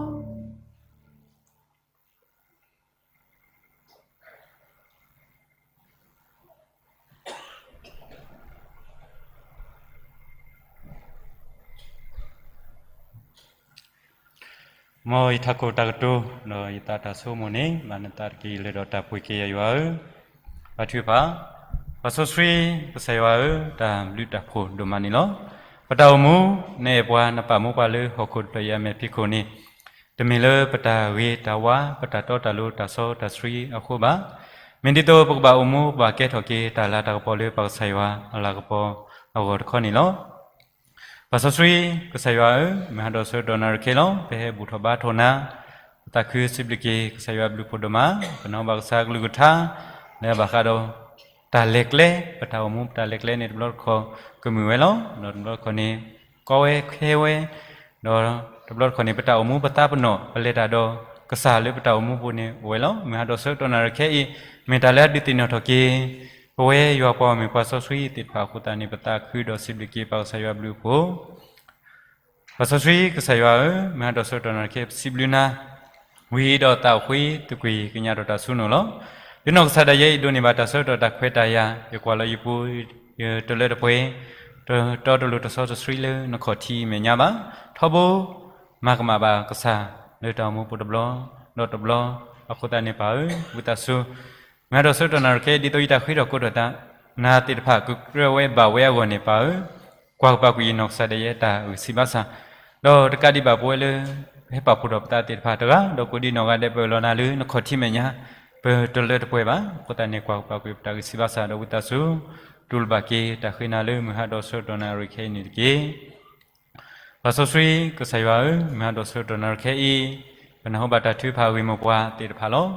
မ်ယထးခိၣ်တၢ်ကတိၤ ဒီးယသးတၢ်ဆိကမိၣ်န့ၣ် ဘၣ်နသးတက့ၢ်လၢဒီးတၢ်ပှ့ၤက့ၤယၤယွၤဧၢ, ဘါထုကဖၣ်, ပှၤစီဆှံကစၢ်ယွၤဧၢ, တၢ်ဘျုးတၢ်ဖှိၣ်ဒိၣ်မးန့ၣ်လီၤ. ပတၢ်အိၣ်မူ နအဲၣ်ပှၤ နပာ်မူပှၤလၢဟီၣ်ခိၣ်တဖျၢၣ်အံၤအမဲာ်ဖံးခိၣ်န့ၣ် တမ့ၢ်လၢပတၢ်ဂ့ၤတၢ်ဝါ ပတၢ်တီတၢ်လိၤတၢ်စီတၢ်ဆှံအဃိဘၣ်. မ့ၢ်ဒ်သိးပကဘၣ်အိၣ်မူ ပဘၣ်ကဲထီၣ်က့ၤတၢ်လၤတၢ်ကပီၤလၢပကစၢ်ယွၤအလၤကပီၤအဂီၢ်တခီန့ၣ်လီၤ. ပှၤစီဆှံကစၢ်ယွၤဧၢ, မုၢ်ဟါဒီးဆၢကတီၢ်နၣ်ရံၣ်ခဲလီၤ ပဟဲဘူၣ်ထီၣ်ဘါထီၣ်နၤ, ပသးခုစံးဘျုးက့ၤ ကစၢ်ယွၤဘျုးဖှိၣ်ဒိၣ်မး, ပနၢ်ဟူဘၣ်ကစၢ်ကလုၢ်ကထါ လၢအဘၣ်ဃးဒီး တၢ်လဲၤကျဲ, ပတၢ်အိၣ်မူပတၢ်လဲၤကျဲန့ၣ် တဘျီတခီၣ်ကမုာ်ဝဲလီၤ. ဒီးတဘျီတခီၣ်န့ၣ် ကီဝဲခဲဝဲ, ဒီးတဘျီတခီၣ်န့ၣ် ပတၢ်အိၣ်မူပသးပ့ၤနီၣ် ပလဲၤတၢ်ဒီး ကစၢ်လၢပတၢ်အိၣ်မူပူၤန့ၣ်အိၣ်ဝဲလီၤ. မုၢ်ဟါဒီးဆၢကတီၢ်နၣ်ရံၣ်ခဲအံၤ မ့ၢ်တၢ်လၢအဒုးသ့ၣ်နီၣ်ထီၣ်က့ၤ ပဝဲယွၤပှၤဂီၢ်မုၢ်ပှၤစီဆှံသ့ၣ်တဖၣ်အဃိသတးန့ၣ် ပသးခုဒီးစံးဘျုးက့ၤပၢ်ကစၢ်ယွၤဘျုးအဖှိၣ် ပၢ်စီဆှံကစၢ်ယွၤဧၢ, မုၢ်ဟါဒီးဆၢကတီၢ်နၣ်ရံၣ်ခဲအံၤ ပစံးဘျုးနၤ, ဝံၤဒီးသးအိၣ်ဃ့သကွံၢ်ကညးထီၣ်တၢ်ဆိနၣ်လီၤ. ဒ်နီၢ်ကစၢ်ဒၣ်ယဲအံၤ ဒိးန့ၢ်ဘၣ်တၢ်ဆၢကတီၢ်တၢ်ခွဲးတၢ်ယာ် ယကွၢ်လီၤယပူၤ ယတလၢတပှဲၤ တတီတလိၤတစီတဆှံလၢနခီၣ်ထံးမဲာ်ညါဘၣ်. ထီဘိ မၤကမၣ်ဘၣ်ကစၢ် လၢတၢ်အိၣ်မူပူၤတဘျီဒီးတဘျီ အဃိသတးန့ၣ်ပၢ်ဧၢ, ဝံသးစူၤ မုၢ်ဟါဒီးဆၢကတီၢ်နၣ်ရံၣ်ခဲအံၤ ဒ်သိးယတၢ်ဃ့ထီၣ်ကိးထီၣ်တၢ် နၤသ့ၣ်တဖၣ်ကကြၢးဝဲဘၣ်ဝဲအဂီၢ်န့ၣ်ပၢ်ဧၢ, ကွၢ်ကပၤကွံာ်ယနီၢ်ကစၢ်ဒၣ်ယဲတၢ်ဂံၢ်စၢ်ဘါစၢ်, ဒီးတကးဒံးဘၣ်ပဝဲလၢ ပဟဲပာ်ဖှိၣ်ထီၣ်ပသးသ့ၣ်တဖၣ်တဂၤ ဒီးကိးဒံနီၢ်ဂၤဒဲး ပအၢၣ်လီၤနၤလၢနခီၣ်ထံးမဲာ်ညါ ပတလၢတပှဲၤဘၣ်. အဃိသတးန့ၣ် ကွၢ်ကပၤကွံာ်ပတၢ်ဂံၢ်စၢ်ဘါစၢ်ဒီးဝံသးစူၤ တူၢ်လိာ်ဘၣ်က့ၤတၢ်ဃ့နၤလၢမုၢ်ဟါဒီးဆၢကတီၢ်နၣ်ရံၣ်ခဲအံၤန့ၣ်တက့ၢ်. ပၢ်စီဆှံကစၢ်ယွၤဧၢ, မုၢ်ဟါဒီးဆၢကတီၢ်နၣ်ရံၣ်ခဲအံၤ ပနၢ်ဟူဘၣ်တၢ်ထုကဖၣ်ဂ့ၢ်မိၢ်ပှၢ်သ့ၣ်တဖၣ်လီၤ.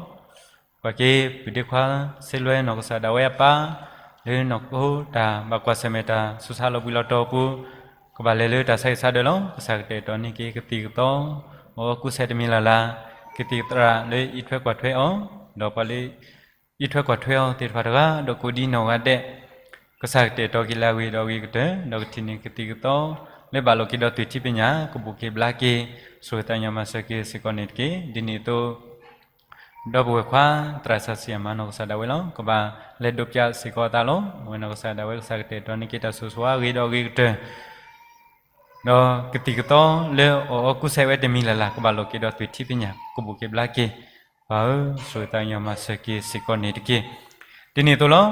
ပကွၢ်က့ၤ ပုၢ်ဒ့ခွါ စ့လွဲနီၢ်ကစၢ်ဒၣ်ဝဲအပၢ် လၢနီၢ်ခိတၢ်ဘၣ်ကွၢ်ဆၢၣ်မဲာ်တၢ် ဆူစါလီၤဘှံးလီၤတီၤအပူၤ ကဘၣ်လဲၤလၢတၢ်ဆါဟံၣ်ဆါဒၢးလီၤ. ကစၢ်ကတဲာ်ကတီၤန့ၢ်က့ၤကသံၣ်ကသီ အီၣ်အီကူစဲးတမံၤလၢ်လၢ် ကသံၣ်ကသရၣ်လၢအံးထွဲကွၢ်ထွဲအီၤ, ဒီးပှၤလၢ အံးထွဲကွၢ်ထွဲအီၤသ့ၣ်တဖၣ်တဂၤ ဒီးကိးဒံနီၢ်ဂၤဒဲး ကစၢ်ကတဲာ်ကတီၤက့ၤလၢအဂ့ၤဒီးအဂ့ၤကတၢၢ် ဒီးကထံၣ်န့ၢ်ကသံၣ်ကသီ လၢဘၣ်လိာ်က့ၤဒီးသွေၣ်ထံပညၣ် ကဘူၣ်က့ၤဘျါက့ၤ ဆိၣ်ဂ့ၤသးကညီၤမၤစၢၤက့ၤစ့ၢ်ကီးန့ၣ်တက့ၢ်. ဒ်န့ၣ်အသိး ဒီပုၢ်ဝဲၢ်ခွါ သရၣ်စီဆှံအမါနီၢ်ကစၢ်ဒၣ်ဝဲလီၤ. ကဘၣ်လဲၤဒိးပၠးစ့ၢ်ကီးအသးလီၤ. အဝဲနီၢ်ကစၢ်ဒၣ်ဝဲ ကစၢ်ကတဲာ်ကတီၤန့ၢ်က့ၤတၢ်ဆိၣ်ဂ့ၤဆိၣ်ဝါအဂ့ၤဒီးအဂ့ၤကတၢၢ် ဒီးကသံၣ်ကသီလၢအီၣ်အီကူစဲးဝဲတမံၤလၢ်လၢ် ကဘၣ်လိာ်က့ၤဒီးသွေၣ်ထံပညၣ် ကဘူၣ်က့ၤဘျါက့ၤ ပၢ်ဧၢ, ဆိၣ်ဂ့ၤသးကညီၤမၤစၢၤက့ၤစ့ၢ်ကီးန့ၣ်တက့ၢ်. ဒ်န့ၣ်အသိးလီၤ.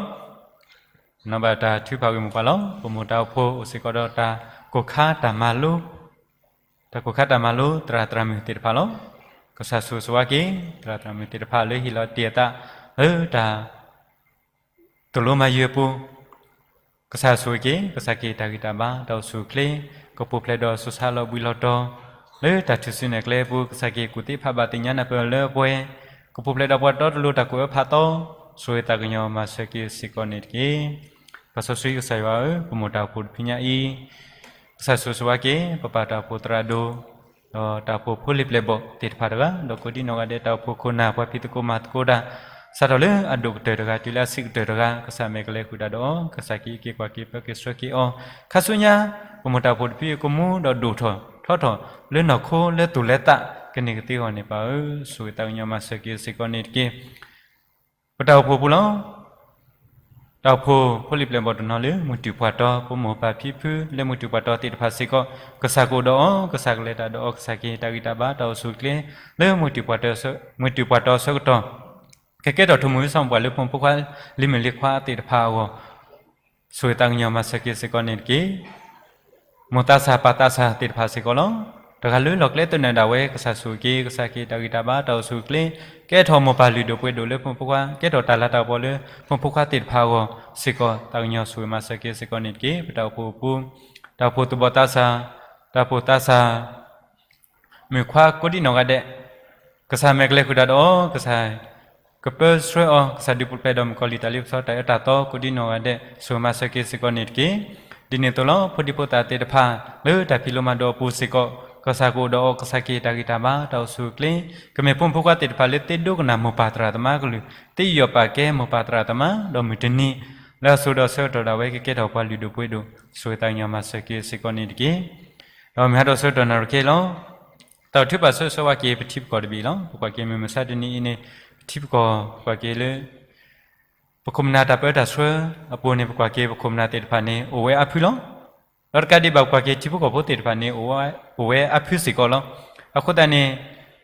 နီၢ်ဘၣ်တၢ်ထုကဖၣ်ဂ့ၢ်မိၢ်ပှၢ်လီၤ. ပမိၢ်တၢ်အိၣ်ဖှိၣ်အိၣ်စ့ၢ်ကီးဒီးတၢ်ကိၢ်ခါတၢ်မၤလိ တၢ်ကိၢ်ခါတၢ်မၤလိသရၣ်သရၣ်မုၣ်သ့ၣ်တဖၣ်လီၤ. ကစၢ်ဆိၣ်ဂ့ၤဆိၣ်ဝါက့ၤ သရၣ်သရၣ်မုၣ်သ့ၣ်တဖၣ်လၢဟ့ၣ်လီၤတ့ၢ်အသး လၢတၢ် သိၣ်လိမၤယုၤအပူၤ ကစၢ်ဆိၣ်ဂ့ၤက့ၤ ကစၢ်ကဟ့ၣ်တၢ်ဂံၢ်တၢ်ဘါတၢ်အိၣ်ဆူၣ်အိၣ်ချ့ ကပူၤဖျဲးဒီးဆူစါလီၤဘှံးလီၤတီၤ လၢတၢ်ထုးစုနဲၣ်ကျဲအပူၤ ကစၢ်ကဟ့ၣ်ကူၣ်သ့ဖးဘၣ်သ့ၣ်ညါနၢ်ပၢၢ်လၢအပှဲၤ ကပူၤဖျဲးဒီးပှၤတီတလိၤတၢ်ကူၣ်အၢဖးသီ ဆိၣ်ဂ့ၤသးကညီၤမၤစၢၤက့ၤစ့ၢ်ကီးန့ၣ်တက့ၢ်. ပၢ်စီဆှံကစၢ်ယွၤဧၢ, ပမိၢ်တၢ်အိၣ်ဖှိၣ်တဖုညါအံၤ ကစၢ်ဆိၣ်ဂ့ၤဆိၣ်ဝါက့ၤ ပပၢ်တၢ်အိၣ်ဖှိၣ်သရၣ်ဒိၣ် ဒီးတၢ်အိၣ်ဖှိၣ်ဖိလံၤပျဲၢ်ဘီၣ်သ့ၣ်တဖၣ်တဂၤ ဒီးကိးဒံနီၢ်ဂၤဒဲးတၢ်အိၣ်ဖှိၣ်ခိၣ်နၢ် ပှၤဖံးသကိးမၤသကိးတၢ် စးထီၣ်လၢအဒိၣ်ကတၢၢ်တဂၤ တုၤလၢအဆံးကတၢၢ်တဂၤ ကစၢ်မဲာ်ကလဲၤဃုာ်တၢ်ဒီးအီၤ ကစၢ်ကဟံးက့ၤကွၢ်က့ၤပၢက့ၤဆှၢက့ၤအီၤ ခါဆူညါ ပမိၢ်တၢ်အိၣ်ဖှိၣ်တဖုအံၤကမူဒီးဒိၣ်ထီၣ်ထီထီၣ်လၢနီၢ်ခိလၢသိၣ်လၢသးကန့ၢ်ကသ့အဂီၢ်န့ၣ် ပၢ်ဧၢ, ဆိၣ်ဂ့ၤသးကညီၤမၤစၢၤက့ၤစ့ၢ်ကီးန့ၣ်တက့ၢ်. ပတၢ်အိၣ်ဖှိၣ်ပူၤလီၤ. တၢ်အိၣ်ဖှိၣ်ဖိလံၤပျဲၢ်ဘီၣ်တနီၤလၢမုၢ်တူၢ်ပှၢ်တီ ပမိၢ်ပၢ်ဖံဖုလၢမုၢ်တူၢ်ပှၢ်တီသ့ၣ်တဖၣ်စ့ၢ်ကီး ကစၢ်ကအိၣ်ဒီးအီၤ ကစၢ်ကလဲၤတၢ်ဒီးအီၤ ကစၢ်ကဟ့ၣ်တၢ်ဂံၢ်တၢ်ဘါတၢ်အိၣ်ဆူၣ်အိၣ်ချ့ လၢမုၢ်တူၢ်ပှၢ်တီဆၢကတီၢ် ကကဲထီၣ်ထိၣ်မုၢ်ဆၣ်ပှၤလၢဖိမုၣ်ဖိခွါလံၤမုၣ်လံၤခွါသ့ၣ်တဖၣ်အဂီၢ် ဆိၣ်ဂ့ၤသးကညီၤမၤစၢၤက့ၤစ့ၢ်ကီးန့ၣ်တက့ၢ်. မိၢ်သးစၢ်ပၢ်သးစၢ်သ့ၣ်တဖၣ်စ့ၢ်ကီးလီၤ. တဂၤလၢလီၢ်ကျဲသနၢၣ်ဒၣ်ဝဲ ကစၢ်ဆိၣ်ဂ့ၤက့ၤ ကစၢ်ကဟ့ၣ်တၢ်ဂံၢ်တၢ်ဘါတၢ်အိၣ်ဆူၣ်အိၣ်ချ့ ကဲထီၣ်မိၢ်ပၢ်လုၢ်ဒိၣ်ပှ့ၤဒိၣ်လၢဖိမုၣ်ဖိခွါ ကဲထီၣ်တၢ်လၤတၢ်ကပီၤလၢဖိမုၣ်ဖိခွါသ့ၣ်တဖၣ်အဂီၢ်စ့ၢ်ကီး သးကညီၤဆိၣ်ဂ့ၤမၤစၢၤက့ၤစ့ၢ်ကီးန့ၣ်တက့ၢ်. ပတၢ်အိၣ်ဖှိၣ်အပူၤ တၢ်အိၣ်ဖှိၣ်သူၣ်ဘီၣ်သးစၢ် တၢ်အိၣ်ဖှိၣ်သးစၢ် မုၣ်ခွါကိးဒံနီၢ်ဂၤဒဲး ကစၢ်မဲာ်ကလဲၤဃုာ်တၢ်ဒီးအီၤ ကစၢ်ကပၢဆှၢအီၤ ကစၢ်ဒုးပူၤဖျဲးဒီးမုၣ်ကီၤလံၢ်တၢ်လ့ပစီတၢ်အၢတၢ်သီကိးဒံနီၢ်ဂၤဒဲး ဆိၣ်ဂ့ၤမၤစၢၤက့ၤစ့ၢ်ကီးန့ၣ်တက့ၢ်. ဒ်န့ၣ်အသိးလီၤ. ဖိဒံဖိသၣ်သ့ၣ်တဖၣ် လၢတၢ်ဖံးလိမၤဒိးအပူၤစ့ၢ်ကီး ကစၢ်ကအိၣ်ဒီးအီၤ ကစၢ်ကဟ့ၣ်တၢ်ဂံၢ်တၢ်ဘါတၢ်အိၣ်ဆူၣ်အိၣ်ချ့ ကမ့ၢ်ဖိမုၣ်ဖိခွါသ့ၣ်တဖၣ်လၢသ့ဒိကနၣ်မိၢ်ပၢ်သရၣ်သမါကလုၢ် သ့ယီၢ်ပာ်ကဲမိၢ်ပၢ်သရၣ်သမါ ဒီးမုၢ်တနံၤ လၢအစိၤဒီးဆၢကတီၢ်ဒၣ်ဝဲကကဲထီၣ်ပှၤလုၢ်ဒိၣ်ပှ့ၤဒိၣ် ဆိၣ်ဂ့ၤသးကညီၤမၤစၢၤက့ၤစ့ၢ်ကီးန့ၣ်တက့ၢ်. ဒီးမုၢ်ဟါဒီးဆၢကတီၢ်နၣ်ရံၣ်ခဲအံၤလီၤ. တၢ်ထုကဖၣ်ဆၢဂ့ၤဆၢဝါက့ၤပထံပကီၢ်တဘ့ၣ်လီၤ. ပကွၢ်က့ၤမုၢ်မဆါတနံၤအံၤန့ၣ် ပထံပကီၢ် ပကွၢ်က့ၤလၢ ပခိၣ်ပနၢ်တၢ်ပၢတၢ်ဆှၢအပူၤန့ၣ် ပကွၢ်က့ၤပခိၣ်ပနၢ်သ့ၣ်တဖၣ်န့ၣ် အိၣ်ဝဲအါဖုလီၤ. ဒီးတကးဒံးဘၣ် ပကွၢ်က့ၤထံဖိကီၢ်ဖိသ့ၣ်တဖၣ်န့ၣ် အိၣ်ဝဲအါဖုစ့ၢ်ကီးလီၤ. အဃိသတးန့ၣ်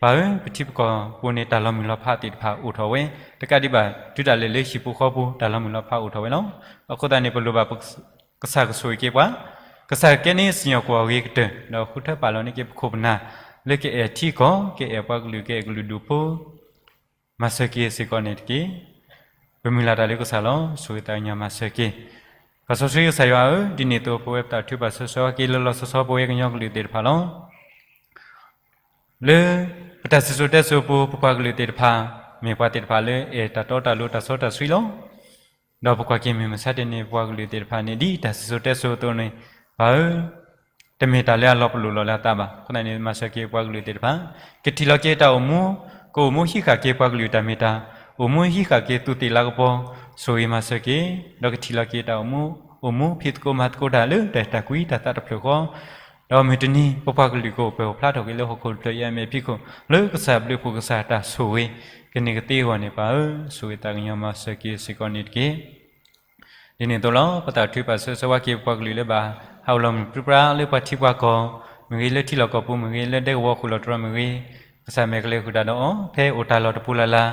ပၢ်ဧၢ, ပထံပကီၢ်ပူၤန့ၣ် တၢ်လီၤမုၢ်လီၤဖးသ့ၣ်တဖၣ်အိၣ်ထီၣ်ဝဲ, တကးဒံးဘၣ် တုၤဒၣ်လဲာ်လၢဟံၣ်ဖိဃီပူၤ တၢ်လီၤမုၢ်လီၤဖးအိၣ်ထီၣ်ဝဲလီၤ. အဃိသတးန့ၣ် ပလိၣ်ဘၣ် ကစၢ်ကဆိၣ်ဂ့ၤက့ၤပှၤ, ကစၢ်ကကဲန့ၢ်စံၣ်ညီၣ်ကွီၢ်အဂ့ၤကတၢၢ်, ဒီးဃုထၢပာ်လီၤန့ၢ်က့ၤပခိၣ်ပနၢ် လၢကအဲၣ်ထံကီၢ် ကအဲၣ်ပှၤကလုာ် ကအဲၣ်ကလုာ်ဒူၣ်ဖိ မၤစၢၤက့ၤစ့ၢ်ကီးန့ၣ်တက့ၢ်. ပမုၢ်လၢ်တၢ်လၢကစၢ်လီၤ. ဆိၣ်ဂ့ၤသးကညီၤမၤစၢၤက့ၤ. ပၢ်စီဆှံကစၢ်ယွၤဧၢ, ဒ်န့ၣ်အသိး ပဝဲပတၢ်ထုကဖၣ်ဆၢဂ့ၤဆၢဝါက့ၤလၢလီၤဆီဆီပဝဲကညီကလုာ်သ့ၣ်တဖၣ်လီၤ. လၢပတၢ်စံၣ်စိၤတဲစိၤအပူၤ ပပှၤကလုာ်သ့ၣ်တဖၣ် မ့ၢ်ပှၤသ့ၣ်တဖၣ်လၢအဲၣ်တၢ်တီတၢ်လိၤတၢ်စီတၢ်ဆှံလီၤ. ဒီးပကွၢ်က့ၤမုၢ်မဆါတနံၤ ပပှၤကလုာ်သ့ၣ်တဖၣ်န့ၣ် ဒ်တၢ်စံၣ်စိၤတဲစိၤအသိးန့ၣ် ပၢ်ဧၢ, တမ့ၢ်တၢ်လၢအလီၤပလိာ်လီၤလၢအသးဘၣ်. အဃိသတးန့ၣ် မၤစၢၤက့ၤပှၤကလုာ်သ့ၣ်တဖၣ် ကထံၣ်လီၤက့ၤတၢ်အိၣ်မူ, ကအိၣ်မူဟံးဃာ်က့ၤပှၤကလုာ်တၢ်မ့ၢ်တၢ်, အိၣ်မူဟံးဃာ်က့ၤသူးသ့ၣ်လၤကပီၤ, ဆိၣ်ဂ့ၤမၤစၢၤက့ၤ, ဒီးကထံၣ်လီၤက့ၤတၢ်အိၣ်မူ, အိၣ်မူဖံးသကိးမၤသကိးတၢ်လၢတၢ်အဲၣ်တၢ်ကွံတၢ်သးတဖျၢၣ်ဃီ, ဒီးမုၢ်တနံၤ ပပှၤကလုာ်ကအိၣ်ပၢၤအိၣ်ဖျါထီၣ်က့ၤလၢဟီၣ်ခိၣ်တဖျၢၣ်အံၤအမဲာ်ဖံးခိၣ်, လၢကစၢ်ဘျုးဖှိၣ်ကစၢ်တၢ်ဆိၣ်ဂ့ၤကန့ၢ်ကသ့အဂီၢ်န့ၣ် ပၢ်ဧၢ, ဆိၣ်ဂ့ၤသးကညီၤမၤစၢၤက့ၤစ့ၢ်ကီးန့ၣ်တက့ၢ်. ဒ်န့ၣ်အသိးလီၤ. ပသးခုပာ်ဆၢဆၢဝါက့ၤပပှၤကလုာ်လၢဘၣ်ဟးအိၣ်လီၤမုၢ်ပြံပြါလၢပှၤထံပှၤကီၢ်မ့ၢ်ဂ့ၤ, လၢထံလီၢ်ကီၢ်ပူၤမ့ၢ်ဂ့ၤ, လၢဒဲကဝီၤဃုာ်လီၤတြီၤမ့ၢ်ဂ့ၤ, ကစၢ်မဲာ်ကလဲၤဃုာ်တၢ်ဒီးအီၤ ဖဲအိၣ်တၢ်လီၢ်တပူၤလၢ်လၢ်,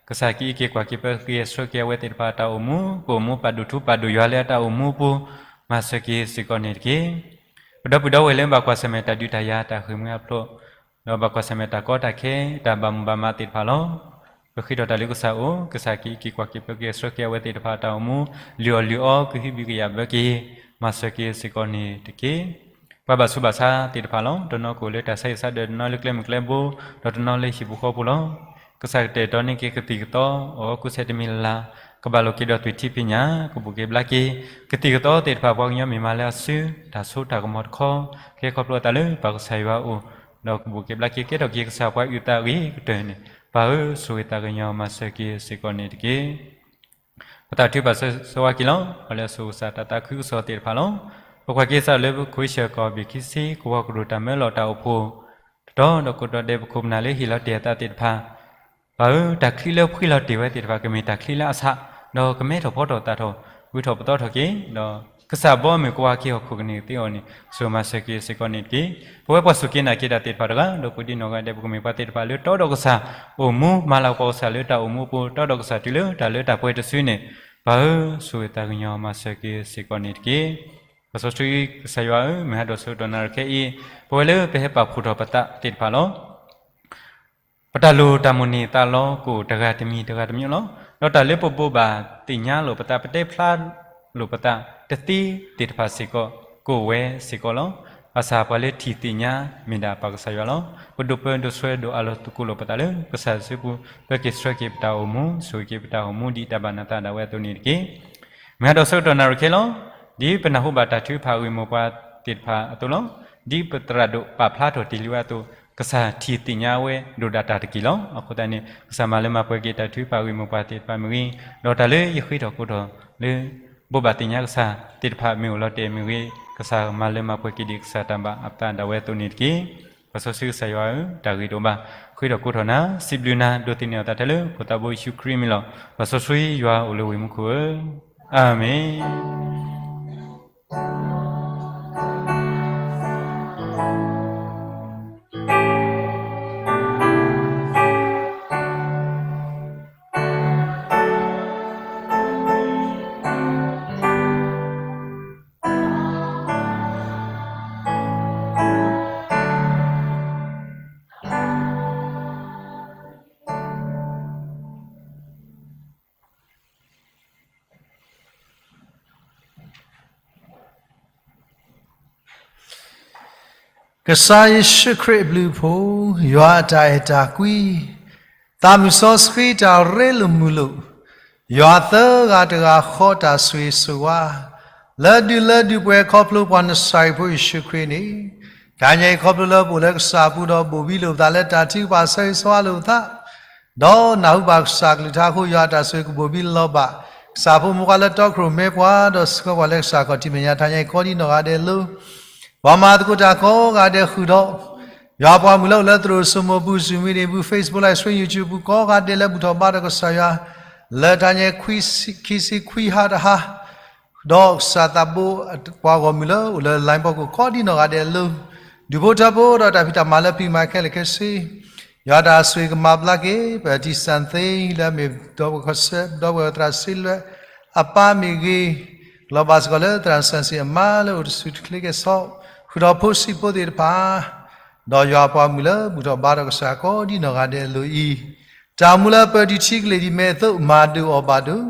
ကစၢ်ကအံးက့ၤကွၢ်က့ၤပၢက့ၤဆှၢက့ၤအဝဲသ့ၣ်တဖၣ်အတၢ်အိၣ်မူ, ကအိၣ်မူပာ်ဒိၣ်ထူပာ်ဒိၣ်ယွၤလၢအတၢ်အိၣ်မူအပူၤ, မၤစၢၤက့ၤစ့ၢ်ကီးန့ၣ်တက့ၢ်. ပဒီပုၢ်ဒီဝဲၢ်လၢဘၣ်ကွၢ်ဆၢၣ်မဲာ်တၢ်ဒုးတၢ်ယၤတၢ်ဃ့ၢ်မှံဟးဖျိး ဒီးဘၣ်ကွၢ်ဆၢၣ်မဲာ်တၢ်ကီတၢ်ခဲ တၢ်ဘၣ်မူဘၣ်မၤသ့ၣ်တဖၣ်လီၤ. ပဃ့ထီၣ်တၢ်လၢကစၢ်အအိၣ်, ကစၢ်ကအံးက့ၤကွၢ်က့ၤပၢက့ၤဆှၢက့ၤအဝဲသ့ၣ်တဖၣ်အတၢ်အိၣ်မူ, လုၢ်အီၣ်လုၢ်အီ ကဟုဘံၣ်ကယာ်ဘၢက့ၤ, မၤစၢၤက့ၤစ့ၢ်ကီးန့ၣ်တက့ၢ်. ပှၤဘၣ်ဆူးဘၣ်ဆါသ့ၣ်တဖၣ်လီၤ. တနီၤကအိၣ်လၢတၢ်ဆါဟံၣ်ဆါဒၢး, တနီၤလၢကျဲမုၢ်ကျဲဘိ, ဒီးတနီၤလၢဟံၣ်ပူၤဃီပူၤလီၤ. ကစၢ်ကတဲာ်ကတီၤန့ၢ်က့ၤကသံၣ်ကသီ, အီကူစဲးတမံၤလၢ်လၢ်, ကဘၣ်လိာ်က့ၤဒီးသွံၣ်ထံဖံးညၣ်, ကဘူးက့ၤဘျါက့ၤ, ကသံၣ်ကသီသ့ၣ်တဖၣ် ပှၤကညီမ့ၢ်မၤလၢအစု, တၢ်ဆိတၢ်ကမီၤတခီ, ကဲခီဖျိအသးလၢပၢ်ကစၢ်ယွၤအအိၣ်, ဒီးကဘူးက့ၤဘျါက့ၤ ကဲထီၣ်က့ၤကစၢ်ပှၤအုၣ်သးအဂ့ၤကတၢၢ်န့ၣ်, ပၢ်ဧၢ, ဆိၣ်ဂ့ၤသးကညီၤမၤစၢၤက့ၤစ့ၢ်ကီးန့ၣ်တက့ၢ်. ပသးခုပာ်ဆၢဆၢဝါက့ၤလီၤ. ပှၤလၢအစိာ်ကစၢ်တၢ်သးခုကစီၣ်သ့ၣ်တဖၣ်လီၤ. ပကွၢ်က့ၤစးလၢပခိၣ်ဆၢၣ်ကီၢ်ဘ့ၣ်ခံဆံ ကဝီၤကရူၢ်တၢ်မၢလီၤတၢ်အိၣ်ဖှိၣ်တတီၤ, ဒီးကိးတီၤဒဲးပခိၣ်ပနၢ်လၢဟ့ၣ်လီၤတ့ၢ်အသးသ့ၣ်တဖၣ်, ပၢ်ဧၢ, တၢ်ချံလၢဖှံလီၤတ့ၢ်ဝဲသ့ၣ်တဖၣ် ကမ့ၢ်တၢ်ချံလၢအဆး, ဒီးကမဲထီၣ်ဖီထီၣ်သးထီၣ်, ဂုၤထီၣ်ပသီထီၣ်က့ၤ, ဒီးကစၢ်ဘီမုၢ်ကဝၤက့ၤဟီၣ်ခိၣ်ကန့ၢ်ကသ့အဂီၢ်န့ၣ်, ဆိၣ်မၤစၢၤက့ၤစ့ၢ်ကီးန့ၣ်တက့ၢ်. ပဝဲပှၤစူၢ်က့ၤနာ်က့ၤတၢ်သ့ၣ်တဖၣ်တဂၤ, ဒီးကိးဒံနီၢ်ဂၤဒဲး ပကမ့ၢ်ပှၤသ့ၣ်တဖၣ်လၢတီဒီးကစၢ်အိၣ်မူ, မၤလၤကပီၤကစၢ်လၢတၢ်အိၣ်မူအပူၤ, တီဒီးကစၢ်တုၤလၢတၢ်လၢတၢ်ပှဲၤတစုန့ၣ်, ပၢ်ဧၢ, ဆိၣ်ဂ့ၤသးကညီၤမၤစၢၤက့ၤစ့ၢ်ကီးန့ၣ်တက့ၢ်. ပစီဆှံကစၢ်ယွၤဧၢ, မုၢ်ဟါဒီးဆၢကတီၢ်နၣ်ရံၣ်ခဲအံၤ, ပဝဲလၢပဟဲပာ်ဖှိၣ်ထီၣ်ပသးသ့ၣ်တဖၣ်လီၤ. ပတၢ်လိၣ်တၢ်မိၣ်န့ၢ်သးလီ ကအိၣ်တဂၤတမံၤတဂၤတမံၤလီၤ. ဒီးတၢ်လၢပဘိးဘၣ်သ့ၣ်ညါလိာ်ပသး, ပတဲဖျါလိာ်ပသးတသ့သ့ၣ်တဖၣ်စ့ၢ်ကီး, ကအိၣ်ဝဲစ့ၢ်ကီးလီၤ. ဘၣ်ဆၣ်ပှၤလၢထံၣ်သ့ၣ်ညါမ့ၢ်ဒၣ်ပၢ်ကစၢ်ယွၤလီၤ. ပဒိးပၢဒိးဆှၢဒိးအးလီၤသကိးလိာ်ပသးလၢကစၢ်စုပူၤ, ပၢက့ၤဆှၢက့ၤပတၢ်အိၣ်မူ, ဆိၣ်ဂ့ၤက့ၤပတၢ်အိၣ်မူ ဒ်တၢ်ဘၣ်နသးဒၣ်ဝဲအသိးန့ၣ်တက့ၢ်. မုၢ်ဟါဒီးဆၢကတီၢ်နၣ်ရံၣ်ခဲလီၤ. ဒ်ပနၢ်ဟူဘၣ်တၢ်ထုကဖၣ်ဂ့ၢ်မိၢ်ပှၢ်သ့ၣ်တဖၣ်အသိးလီၤ. ဒ်ပသရၣ်ဒိၣ်ပာ်ဖျါထီၣ်တ့ၢ်လံဝဲအသိး, ကစၢ်ထံၣ်သ့ၣ်ညါဝဲဒိၣ်ဒၣ်တၢ်တက့ၢ်လီၤ. အဃိသတးန့ၣ်, ကစၢ်မၤလၢမၤပှဲၤက့ၤတၢ်ထုကဖၣ်ဂ့ၢ်မိၢ်ပှၢ်သ့ၣ်တဖၣ်မ့ၢ်ဂ့ၤ, ဒီးတၢ်လၢယဃ့ထီၣ်ကိးထီၣ်လၢ ဘိးဘၣ်သ့ၣ်ညါကစၢ်သ့ၣ်တဖၣ်မ့ၢ်အိၣ်လီၤတဲာ်မ့ၢ်ဂ့ၤ, ကစၢ်မၤလၢမၤပှဲၤက့ၤဒံးကစၢ်တၢ်ဘၣ်အသးဒၣ်ဝဲအသိးန့ၣ်တက့ၢ်. ပၢ်စီဆှံကစၢ်ယွၤဧၢ, တၢ်ဂ့ၤတအိၣ်ဘၣ်, ဃ့ထီၣ်ကိးထီၣ်နၤ, စံးဘျုးနၤ, ဒိးသန့ၤအသးထဲလၢဖိသးဘိယ့ၣ်ၡူးခရံာ်အမံၤလီၤ. ပၢ်စီဆှံယွၤအိၣ်လၢဝ့ၢ်မူခိၣ်ဧၢ, အၤမ့ၣ်. Khrista Yeshu Khrist blue pho, ယွၤအတၢ်အဲၣ်တၢ်ကွံ, သးမုၢ်စီဆှံတၢ်ရ့လိာ်မုာ်လိာ်, ယွၤသၢဂၤတဂၤဃီတၢ်ဆိၣ်ဂ့ၤဆိၣ်ဝါ, လၢဒုးလၢဒုးပှဲၤခီဖျိပှၤနစၤရ့းဖိယ့ၣ်ၡူးခရံာ်န့ၣ်, တနံၤအံၤခီဖျိလၢပအိၣ်လၢကစၢ်အပူၤဒီးဘိၣ်ဘံလိာ်ပသးလၢတၢ်ထုကဖၣ်ဆၢဂ့ၤဆၢဝါလိာ်ပသး ဒီးနၢ်ဟူဘၣ်ကစၢ်ကလုၢ်ကထါအဃိ ယွၤအတၢ်ဆိၣ်ဂ့ၤကဘိၣ်ဘံလီၤဘၣ် ကစၢ်ဖိမိၢ်ပှၢ်လၢတီခိၣ်ရိၣ်မဲပှၤ ဒီးဆှၢပှၤလၢကစၢ်ခီၣ်ထံးမဲာ်ညါ တနံၤအံၤကိးဒံနီၢ်ဂၤဒဲးအလိၤ ပှၤမၤသကိးတၢ်ကိးဂၤဒဲးဃုာ်ဒီး ယွၤပှၤမုၢ်လၢအိၣ်လၢသရိာ်စိမိၢ်ပူၤ Zoom meeting ပူၤ Facebook live stream YouTube ပူၤ ကိးဂၤဒဲးလၢဘူၣ်ထီၣ်ဘါထီၣ်ကစၢ်ယွၤ လၢတနံၤအံၤ ခံဆံခွံဟါတဟါ ဒီးကစၢ်သးဘိပှၤဂီၢ်မုၢ်လၢအိၣ်လၢ line ဖီခိၣ်ကိးဒံနီၢ်ဂၤဒဲးအလိၤ ဒုးဖိထၢဖိဒီးတၢ်ဖံးတၢ်မၤလၢပျံၤမၤခဲလၢာ်ခဲဆ့ ယွၤတၢ်ဆိၣ်ဂ့ၤကမၤဘျါက့ၤ ပတံၢ်စၢ်သ့ လၢအမ့ၢ်ဒီပုၢ်ဝဲၢ်သရၣ်စံလွဲၣ် အပၢ်မ့ၢ်ဂ့ၤ လီၤဘၣ်စ့ၢ်ကီးလၢသရၣ်စၢ်စံၣ်အမါလၢအိၣ်တဆူၣ်တချ့ကဲၣ်ဆိး ဃုာ်ဒီးဖိဆံးဖိသ့ၣ်တဖၣ် ဒီးယွၤပှၤမုၢ်လၢဘူၣ်ထီၣ်ဘါထီၣ်ကစၢ်ကိးဒံနီၢ်ဂၤဒဲးအလိၤအံၤ တၢ်မူလၢပၢၤတံၢ်ထံကလ့ၢ်ဒ်မဲာ်အသိး မၤဒိၣ်အီၣ်ဘၣ်ဒိၣ်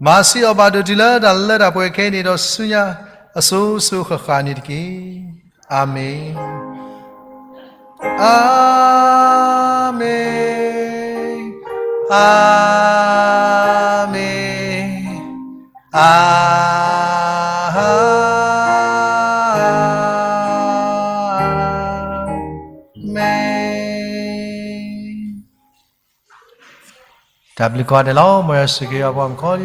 မၤဆံးအီၣ်ဘၣ်ဒိၣ်တုၤလၢတၢ်လၢတၢ်ပှဲၤခဲအံၤန့ၣ်ဒီးဆူညါအစိၤစိၤဃၣ်ဃၣ်န့ၣ်တက့ၢ်. အၤမ့ၣ်. အၤမ့ၣ်. အၤမ့ၣ်. အၤမ့ၣ်. တၢ်ဘျုးကိးဂၤဒဲးလီၤ. မ်ယွၤဆိၣ်ဂ့ၤအပှၤဂီၢ်မုၢ်ကိး